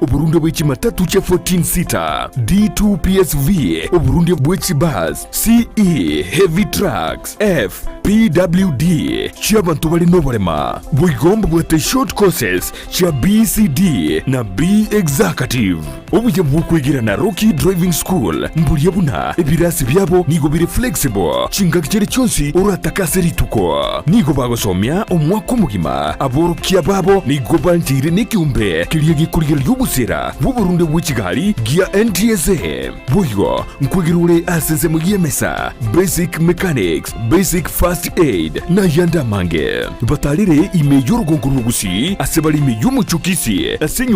Speaker 16: oborundia bwe chimatatu chia 14 seater, D2 PSV, oborundia bwe chibus, CE Heavy Trucks, F PWD chi'abanto bare noborema. Boigo mbabwate short courses chia BCD na B Executive. Obuya bw'okwegera na Rocky Driving School mboria buna ebirasi biabo nigo bire flexible chingaki chiria chionsi oratake ase rituko. Nigo bagosomia omwaka omogima. Aborokia babo nigo bancheire nekeombe keria gekorigereria obosera bw'oborunde bwe chigari gia NTSA. Boigo nkwegera ore ase ensemo y'emesa, basic mechanics, basic first aid, na ayande amange. Batarere ime y'orogongo rw'Ogusii ase bare ime y'omochie o Kisii ase enyomba.